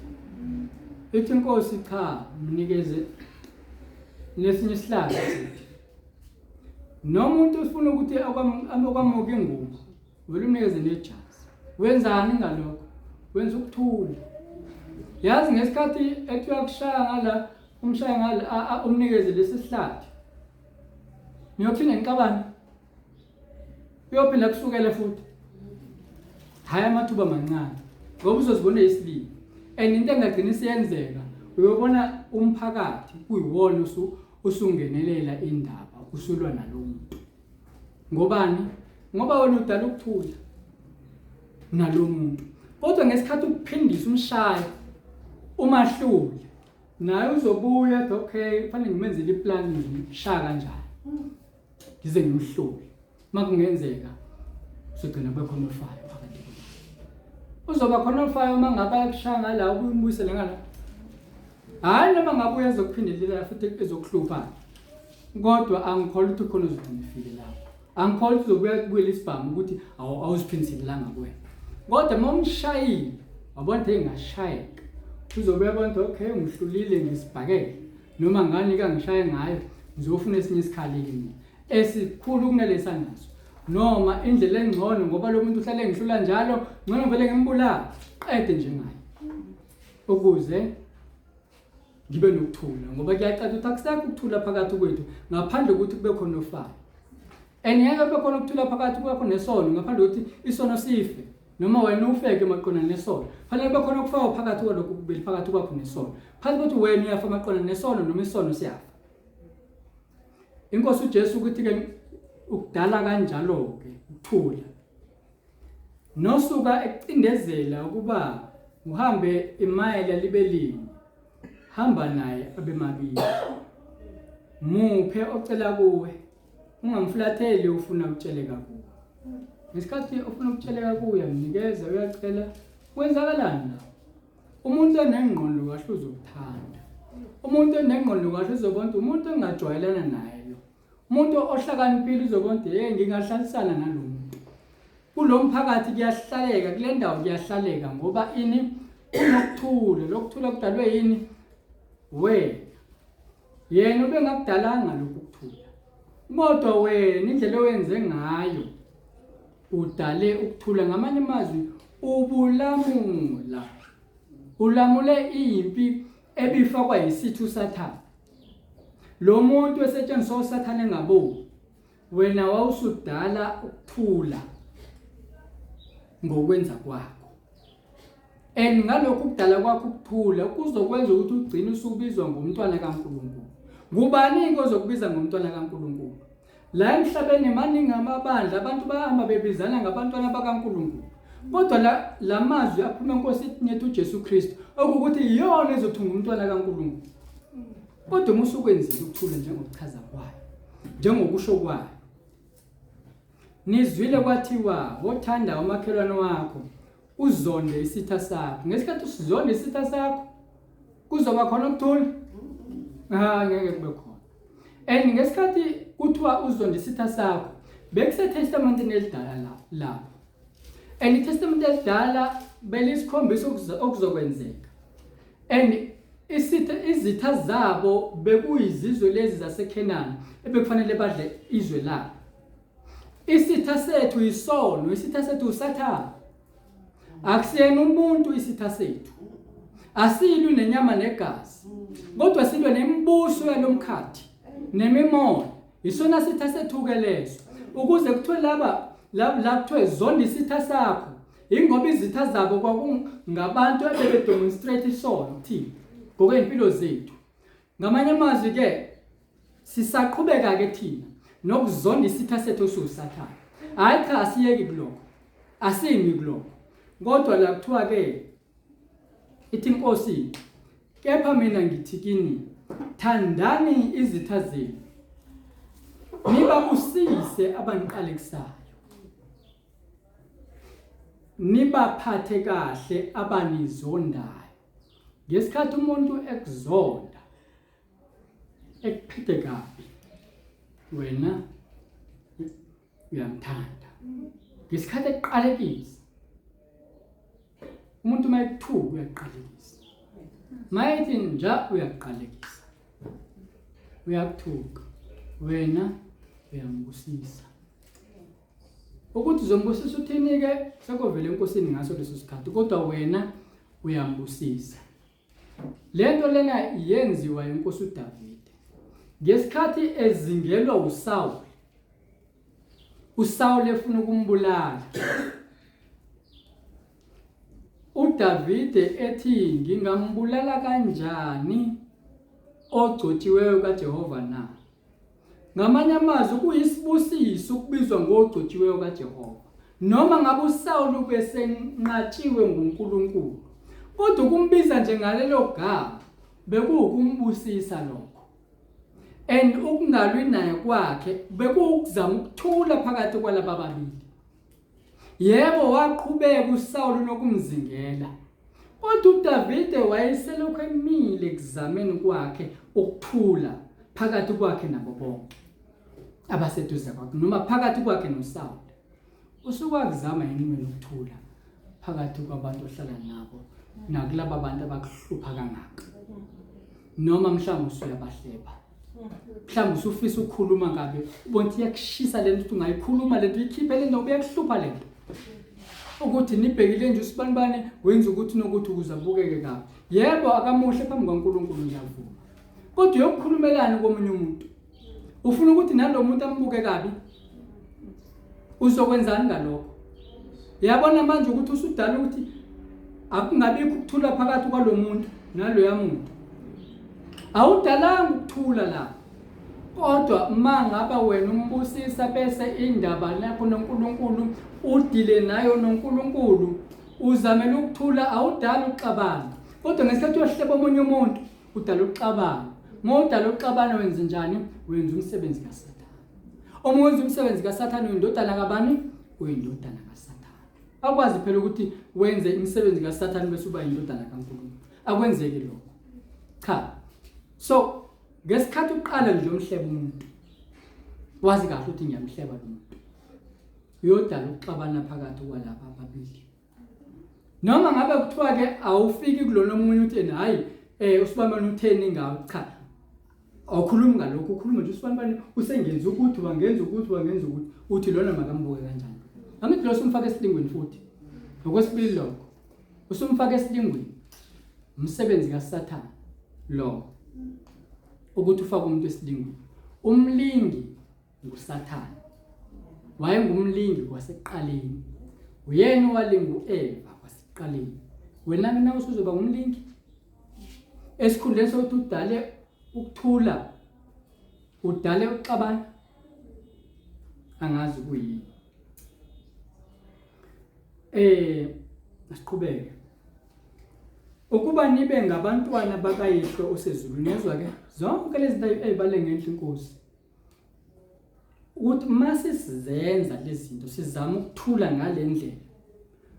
Ithi inkosi cha mnikeze nesinye isihlahla sithi. Nomuntu ufuna ukuthi akwamuke ingubo Vele umnikeze nejazi. Wenzani ngalokho? Wenza ukuthula. Yazi ngesikhathi ethi uyakushaya ngala, umshaya ngala, umnikeze lesi sihlathi. Niyophinda nixabane. Uyophinda kusukele futhi. Hhayi amathuba mancane. Ngoba uzozibona isibili. And into engagcina isiyenzeka, uyobona umphakathi kuyiwona usungenelela indaba, usulwa nalo muntu. Ngobani? Ngoba wena udala ukuthula nalomuntu. Kodwa ngesikhathi ukuphindisa umshaya umahlule naye uzobuya athi okay kufanele ngimenzele iplan ngimshaya kanjani ngize ngimhlule uma kungenzeka uzogcina kube khona ofayo phakathi kwethu uzoba khona ofayo uma ngabe akushaya ngala ubuyimbuyisele ngala hhayi noma ngabe uyazokuphindelela futhi ezokuhlupha Kodwa angikholwa ukuthi khona uzogcina efike lapho. Angikholwa ukuthi uzobuya kubuyela isibhamu ukuthi awuziphindiselelanga kuwena. Kodwa uma umshayile wabona ukuthi engashayeka. Uzobuya bona ukuthi okay ngihlulile ngisibhakele noma ngani kangishaye ngayo ngizofuna esinye isikhali kimi esikhulu kunalesi anaso noma indlela engcono ngoba lo muntu uhlale ngihlula njalo ngcono vele ngimbulale qede nje ngaye ukuze ngibe nokuthula ngoba kuyacaca ukuthi akusekho ukuthula phakathi kwethu ngaphandle kokuthi kube khona ofayo and ngeke kube khona ukuthula phakathi kwakho nesono ngaphandle kokuthi isono sife noma wena ufeke maqondana nesono fanele kube khona okufayo phakathi kwalokhu kubili phakathi kwakho nesono phakathi kokuthi wena uyafa maqondana nesono noma isono siyafa inkosi uJesu ukuthi ke ukudala kanjalo ke ukuthula Nosuka ekucindezela ukuba uhambe imayela libe linye, hamba naye abe mabili. Muphe ocela kuwe, ungamfulatheli ufuna ukutsheleka kuwe. Ngesikhathi ufuna ukutsheleka kuwe uyamnikeza, uyacela, kwenzakalani la? Umuntu onengqondo kahle uzokuthanda. Umuntu onengqondo kahle uzobona ukuthi umuntu engingajwayelana naye lo. Umuntu ohlakaniphile uzobona ukuthi hey ngingahlalisana nalo muntu. Kulo mphakathi kuyahlaleka, kule ndawo kuyahlaleka ngoba ini kunokuthula. Lokuthula kudalwe yini? Wena. Yena ubengakudalanga lokhu kuthula. Kodwa wena indlela owenze ngayo udale ukuthula ngamanye amazwi ubulamula. Ulamule impi ebifakwa yisithu uSathane. Lo muntu esetshenziswa uSathane engaboni, wena wawusudala ukuthula ngokwenza kwakho. And ngalokhu ukudala kwakho ukuthula kuzokwenza ukuthi ugcine usubizwa ngomntwana kaNkulunkulu. Ngubani-ke ozokubiza ngomntwana kaNkulunkulu? La emhlabeni maningi amabandla abantu bahamba bebizana ngabantwana bakaNkulunkulu. Kodwa la lamazwi aphuma eNkosini yethu uJesu Kristu okukuthi iyona ezothunga umntwana kaNkulunkulu. Kodwa uma usukwenzile ukuthula njengokuchaza kwayo, njengokusho kwayo. Nizwile kwathiwa wothanda umakhelwane wakho uzonde isitha sakho. Ngesikhathi usizonda isitha sakho kuzoba khona ukuthula? Ha ngeke kube khona. And ngesikhathi kuthiwa uzonda isitha sakho bekuseTestamenteni elidala lapho. And iTestament elidala belisikhombisa okuzokwenzeka. And isitha izitha zabo bekuyizizwe lezi zaseKhenani ebekufanele badle izwe labo. Isitha sethu isono, isitha sethu uSathane. Akusiyena umuntu isitha sethu. Asilwi nenyama negazi. Kodwa silwe nemibuso yalomkhathi nemimoya. Isona sitha sethu ke leso. Ukuze kuthiwe laba la kuthiwe zonda isitha sakho. Ingoba izitha zabo kwakungabantu ebebedemonstrate isono kuthina ngokwey'mpilo zethu. Ngamanye amazwi ke sisaqhubeka ke thina. Nokuzonda isitha sethu esiwuSathane. Hayi cha asiyeki kulokho. Asimi kulokho. Kodwa la kuthiwa ke ithi inkosi kepha mina ngithi kini thandani izitha zenu nibabusise abaniqalekisayo nibaphathe kahle abanizondayo ngesikhathi umuntu ekuzonda ekuphethe kabi wena uyamthanda ngesikhathi ekuqalekisa umuntu uma ekuthuka uyaqalekisa uma ethi nja uyaqalekisa uyakuthuka wena uyambusisa ukuthi uzombusisa uthini-ke sekovela enkosini ngaso leso sikhathi kodwa wena uyambusisa Lento lena yenziwa inkosi uDavide ngesikhathi ezingelwa uSawule. uSawule efuna ukumbulala. UDavide ethi ngingambulala kanjani ogcotshiweyo kaJehova na? Ngamanye amazwi kuyisibusiso ukubizwa ngogcotshiweyo kaJehova. Noma ngabe uSawulu ubesenqatshiwe nguNkulunkulu, kodwa ukumbiza nje ngalelo gama bekuwukumbusisa lokho. And ukungalwi naye kwakhe bekuwukuzama ukuthula phakathi kwalaba babili. Yebo, waqhubeka uSawulu nokumzingela. Kodwa uDavide wayeselokhu emile ekuzameni kwakhe ukuthula phakathi kwakhe nabo bonke abaseduze kwakhe noma phakathi kwakhe noSawulu. Usukwakuzama yini wena ukuthula phakathi kwabantu ohlala nabo nakulaba bantu abakuhlupha kangaka? Noma mhlawumbe usuyabahleba. Mhlawumbe usufisa ukukhuluma kabi, ubona ukuthi iyakushisa lento ukuthi ungayikhuluma lento uyikhiphe lento ngoba iyakuhlupha lento. Ukuthi nibhekile nje usibanibani wenza ukuthi nokuthi ukuze abukeke kabi. Yebo akamuhle phambi kwaNkulunkulu ngiyavuma. Kodwa uyokukhulumelani komunye umuntu? Ufuna ukuthi nalo muntu ambuke kabi? Uzokwenzani ngalokho? Yabona manje ukuthi usudala ukuthi akungabikho ukuthula phakathi kwalomuntu naloya muntu. Awudalanga ukuthula la. Kodwa uma ngaba wena umbusisa bese indaba lakho noNkulunkulu udile nayo noNkulunkulu uzamela ukuthula awudali ukuxabana. Kodwa ngesikhathi uyohleba omunye umuntu udala ukuxabana. Uma udala ukuxabana wenza njani? Wenza umsebenzi kaSathane. Uma wenza umsebenzi kaSathane uyindodana kabani? Uyindodana kaSathane. Akwazi phela ukuthi wenze imisebenzi kaSathane bese uba yindodana kaNkulunkulu. Akwenzeki lokho. Cha. So ngesikhathi uqala nje umhleba umuntu wazi kahle ukuthi ngiyamhleba lo muntu. Uyodala ukuxabana phakathi kwalaba ababili. Noma ngabe kuthiwa ke awufiki kulona omunye uthi hayi eh usibambane utheni ngawo cha. Awukhulumi ngalokho ukhuluma nje usibanibani usengenza ukuthi wangenza ukuthi wangenza ukuthi uthi lona makambuke kanjani. Angithi lo usumfaka esilingweni futhi. Okwesibili lokho usumfaka esilingweni umsebenzi kaSathane lo ukuthi ufake umuntu esilingweni. Umlingi nguSathane. Wayengumlingi kwasekuqaleni. Uyena owalinga uEva kwasekuqaleni. Wena ke nawe usuzoba ngumlingi. Esikhundleni sokuthi udale ukuthula, udale ukuxabana. Angazi kuyini. Eh asiqhubeke. Ukuba nibe ngabantwana bakayihlo osezulwini yezwa ke zonke lezi zinto ezibale ngenhla inkosi. Ukuthi mase sizenza lezi zinto sizama ukuthula ngalendlela.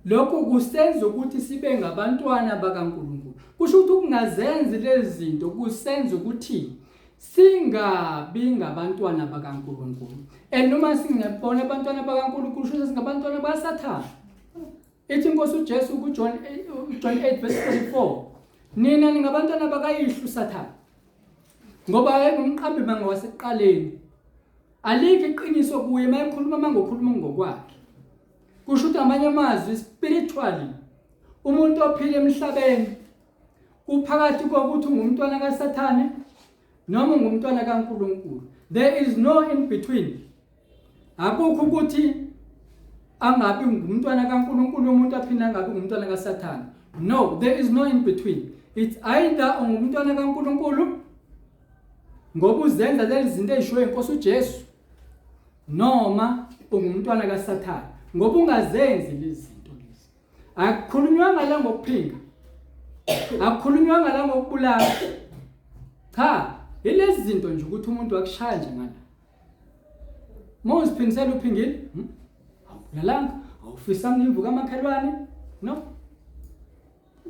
Lokho kusenza ukuthi sibe ngabantwana bakaNkulunkulu. Kusho ukuthi ukungazenzi lezi zinto kusenza ukuthi singabi ngabantwana bakaNkulunkulu. And noma singabona abantwana bakaNkulunkulu kusho singabantwana bakaSathane. Ithi inkosi uJesu kuJohn John 8 verse 34 nina ningabantwana bakayihlo uSathane ngoba wayengumqambi manga wasekuqaleni alikho iqiniso kuye uma ekhuluma mangokhuluma ngokwakhe kusho ukuthi ngamanye amazwi spiritually umuntu ophila emhlabeni kuphakathi kokuthi ungumntwana kaSathane noma ungumntwana kaNkulunkulu there is no in between akukho ukuthi angabi ngumntwana kaNkulunkulu umuntu aphinde angabi ngumntwana kaSathane no there is no in between it's either ungumntwana kaNkulunkulu ngoba uzenza lezi zinto ezishiwo inkosi uJesu. Noma ungumntwana kaSathane ngoba ungazenzi lezi zinto lezi. Akukhulunywanga la ngokuphinga. Akukhulunywanga la ngokubulala. Cha, yilezi zinto nje ukuthi umuntu akushaya nje ngala. Uma uziphindisela uphingile, hmm? Awubulalanga, awufisanga imvu kamakhelwane, no?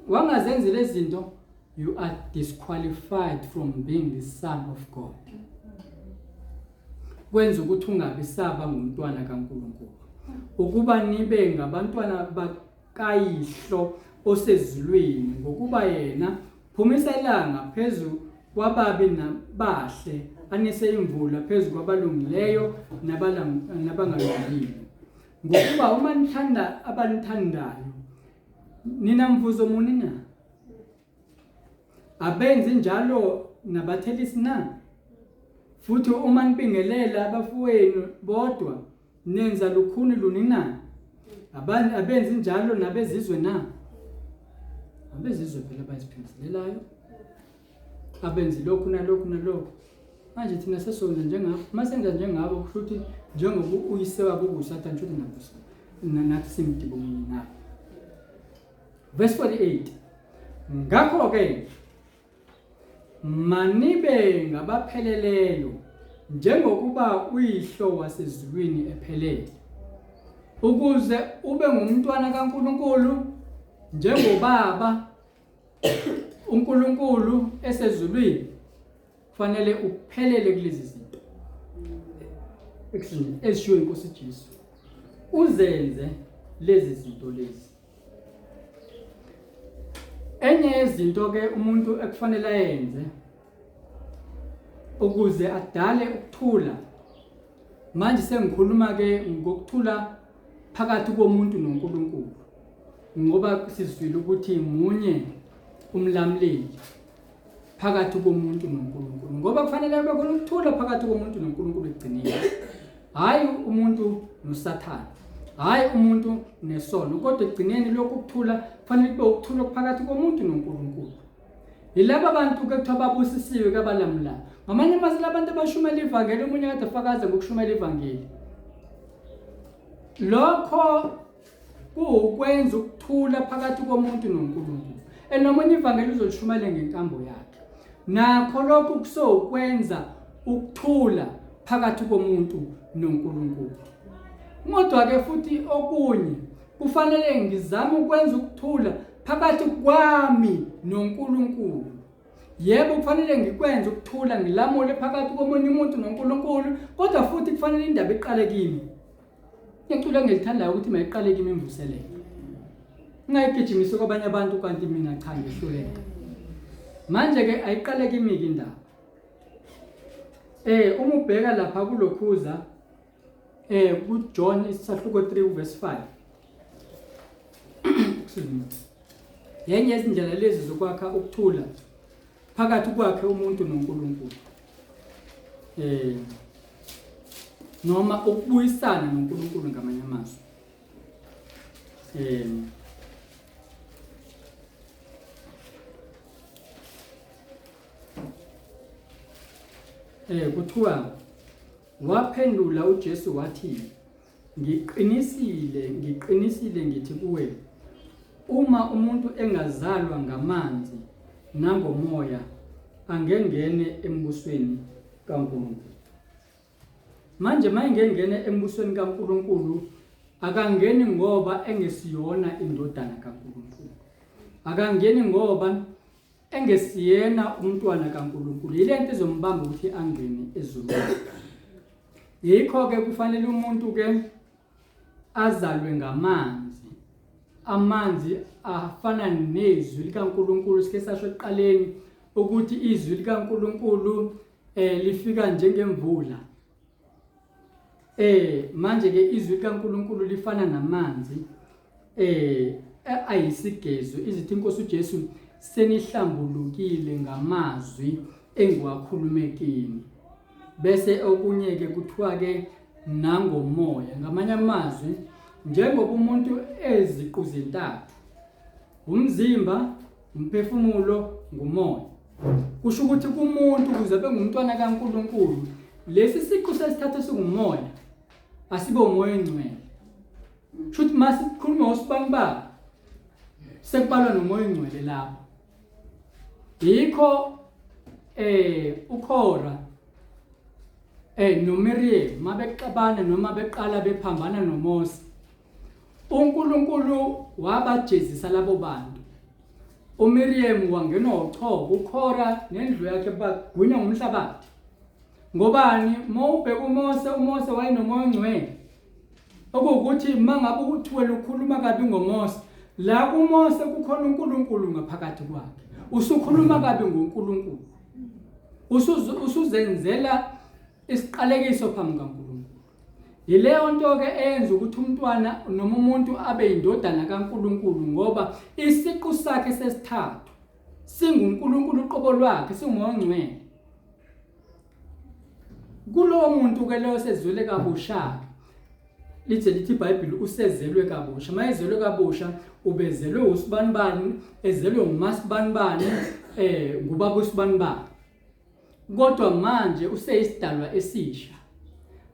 Wangazenzi lezi zinto, you are disqualified from being the son of God. Kwenza ukuthi ungabi saba ngumntwana kaNkulunkulu. Ukuba nibe ngabantwana bakayihlo osezulwini ngokuba yena phumisa ilanga phezu kwababi nabahle anise imvula phezu kwabalungileyo nabangalungile. Ngokuba uma nithanda abanithandayo Nina mvuzo muni na? Abenzi njalo nabathelisi na? Futhi uma nibingelela abafowenu bodwa nenza lukhuni luni na? Abenzi njalo nabezizwe na? Abezizwe phela bayiziphindiselelayo. Abenzi lokhu nalokhu nalokhu. Manje thina sesonza njengabo. Uma senza njengabo kusho ukuthi njengoba uyise wabo kuwuSathane kusho ukuthi nabo nathi simdibo munye nabo. Verse 48. Ngakho-ke manibe ngabapheleleyo njengokuba uyihlo wasezulwini ephelele ukuze ube ngumntwana kaNkulunkulu njengobaba uNkulunkulu esezulwini kufanele uphelele kulezi zinto ezishiwo inkosi Jesu uzenze lezi zinto lezi enye yezinto ke umuntu ekufanele ayenze ukuze adale ukuthula manje sengikhuluma ke ngokuthula phakathi komuntu noNkulunkulu ngoba sizwile ukuthi munye umlamleli phakathi komuntu noNkulunkulu ngoba kufanele kube khona ukuthula phakathi komuntu noNkulunkulu ekugcineni hayi umuntu noSathane hayi umuntu nesono kodwa ekugcineni lokhu kuthula kufanele kube ukuthula phakathi komuntu noNkulunkulu yilaba bantu ke kuthiwa babusisiwe kabalamulayo ngamanye amazwi labantu abashumela ivangeli omunye kade fakaza ngokushumela ivangeli lokho kuwukwenza ukuthula phakathi komuntu noNkulunkulu. And nomunye ivangeli uzolishumayela ngenkambo yakhe. Nakho lokhu kusowukwenza ukuthula phakathi komuntu noNkulunkulu. Kodwa-ke futhi okunye kufanele ngizame ukwenza ukuthula phakathi kwami noNkulunkulu. Yebo kufanele ngikwenze ukuthula ngilamule phakathi komunye umuntu noNkulunkulu, kodwa futhi kufanele indaba iqale kimi. Iculo engilithandayo ukuthi mayiqale kimi imvuselelo. Ngingayigijimisi kwabanye abantu kanti mina cha ngihluleka. Manje ke ayiqale kimi ke indaba. Eh uma ubheka lapha kulokhuza eh kuJohn isahluko 3 verse 5. Excuse me. Yenye yezindlela lezi zokwakha ukuthula phakathi kwakhe umuntu noNkulunkulu. Eh noma ukubuyisana noNkulunkulu ngamanye amazwi. Eh Eh kuthiwa waphendula uJesu wathi Ngiqinisile, ngiqinisile ngithi kuwe, uma umuntu engazalwa ngamanzi nangomoya, angengene embusweni kaNkulunkulu. Manje mayengengene embusweni kaNkulunkulu, akangeni ngoba engesiyona indodana kaNkulunkulu. Akangeni ngoba engesiyena umntwana kaNkulunkulu. Yile nto izombamba ukuthi angene ezulwini. Yikho-ke kufanele umuntu-ke azalwe ngamanzi. Amanzi afana nezwi likaNkulunkulu. Sike sasho ekuqaleni ukuthi izwi likaNkulunkulu eh lifika njengemvula. Eh manje ke izwi likaNkulunkulu lifana namanzi eh ayisigezo izithi inkosi uJesu senihlambulukile ngamazwi engiwakhulume kini bese okunye ke kuthiwa ke nangomoya ngamanye amazwi njengoba umuntu eziqu zintathu umzimba umphefumulo ngumoya kusho ukuthi kumuntu ukuze abe ngumntwana kaNkulunkulu lesi siqu sesithathu singumoya. Asibe umoya ongcwele. Shuthi masikhuluma ngosibanibani sekubalwa nomoya ongcwele lapho. Yikho uKhora noMiriam mabexabana noma beqala bephambana noMose, uNkulunkulu wabajezisa labo bantu. UMiriam wangenwa uchoko, uKhora nendlu yakhe bagwinywa ngumhlabathi. Ngobani? Mawubheka uMose, uMose wayenomoya ongcwele. Okuwukuthi mangabe ukuthi wena ukhuluma kabi ngoMose, la kuMose kukhona uNkulunkulu ngaphakathi kwakhe. Usukhuluma kabi ngoNkulunkulu. Usuzenzela isiqalekiso phambi kaNkulunkulu. Yileyo nto ke eyenza ukuthi umntwana noma umuntu abe indodana kaNkulunkulu ngoba isiqu sakhe sesithathu singuNkulunkulu uqobo lwakhe, singuMoya oNgcwele. Kulowo muntu ke loyo sezwele kabusha lithi lithi iBhayibheli usezelwe kabusha. Mayezelwe kabusha ubezelwe usibanibani, ezelwe umasibanibani, ngubaba usibanibani. Kodwa manje useyisidalwa esisha.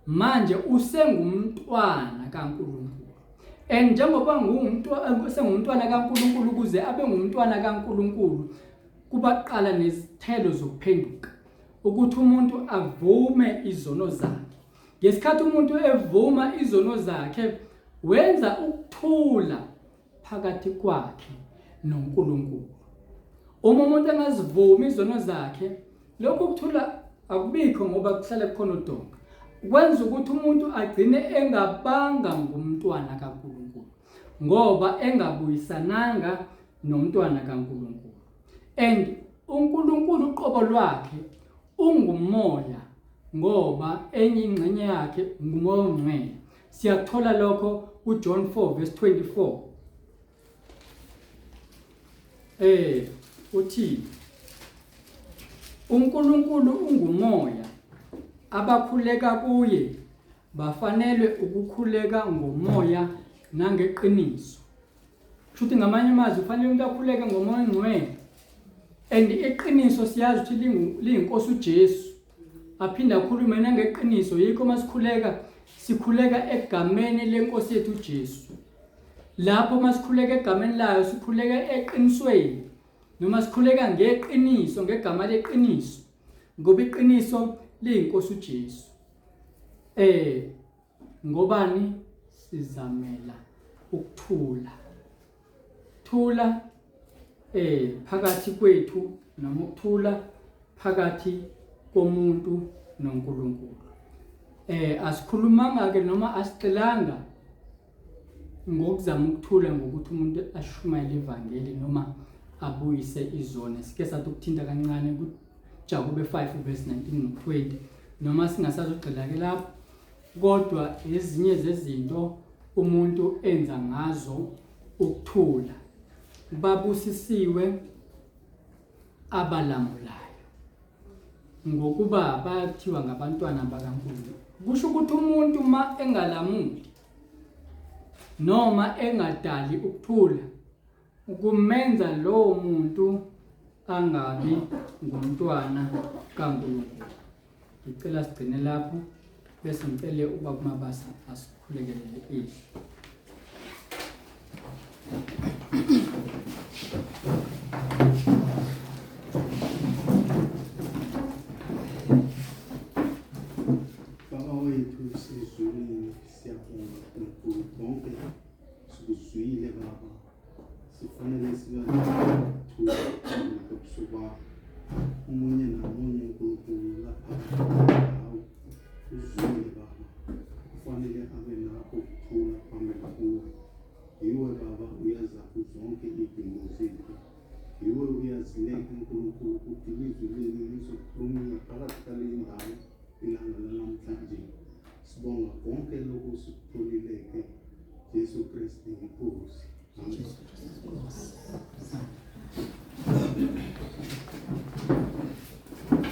Manje usengumntwana kaNkulunkulu. And njengoba ngumntwana sengumntwana kaNkulunkulu, ukuze abe ngumntwana kaNkulunkulu kubaqala nezithelo zokuphenduka, ukuthi umuntu avume izono zakhe. Ngesikhathi umuntu evuma izono zakhe, wenza ukuthula phakathi kwakhe noNkulunkulu. Uma umuntu engazivumi izono zakhe, lokhu kuthula akubikho ngoba kuhlale kukhona udonga. Kwenza ukuthi umuntu agcine engabanga ngumntwana kaNkulunkulu ngoba engabuyisananga nomntwana kaNkulunkulu. And uNkulunkulu uqobo lwakhe ungumoya ngoba enye ingxenye yakhe ngumoya ongcwele. Siyakuthola lokho kuJohn 4 verse 24. Uthi uNkulunkulu ungumoya, abakhuleka kuye bafanelwe ukukhuleka ngomoya nangeqiniso. Kushuthi ngamanye amazwi kufanele umuntu akhuleke ngomoya ongcwele. And iqiniso siyazi ukuthi liyinkosi uJesu. Aphinde akhulume nangeqiniso, yikho masikhuleka sikhuleka egameni lenkosi yethu uJesu. Lapho masikhuleka egameni layo sikhuleka eqinisweni noma sikhuleka ngeqiniso, ngegama leqiniso, ngoba iqiniso liyinkosi uJesu. Ngobani sizamela ukuthula? Thula phakathi kwethu noma ukuthula phakathi komuntu noNkulunkulu. Asikhulumanga ke noma asixelanga ngokuzama ukuthula ngokuthi umuntu ashumayele ivangeli noma abuyise izono. Sike sathi ukuthinta kancane kuJakobe 5 verse 19 no 20, noma singasazogxila ke lapho, kodwa ezinye zezinto umuntu enza ngazo ukuthula. Babusisiwe abalamulayo ngokuba bayathiwa ngabantwana bakaNkulunkulu. Kusho ukuthi umuntu uma engalamuli noma engadali ukuthula kumenza lowo muntu angabi ngumntwana kaNkulunkulu. Ngicela sigcine lapho bese ngicele ubaba Mabasa asikhulekelele izwi. Baba wethu osezulwini, siyabonga Nkulunkulu, konke sikuzwile Baba. Sifanele sibe nokuthula nobuso bakho omunye namunye Nkulunkulu lapha hawu uzwile Baba, kufanele abe nakho ukuthula phambi kuwe. Yiwe Baba uyazazi zonke izidingo zethu. Yiwe uyazileka Nkulunkulu ukuthi ilizwi leli lizokhulunywa phakathi kwale ndawo.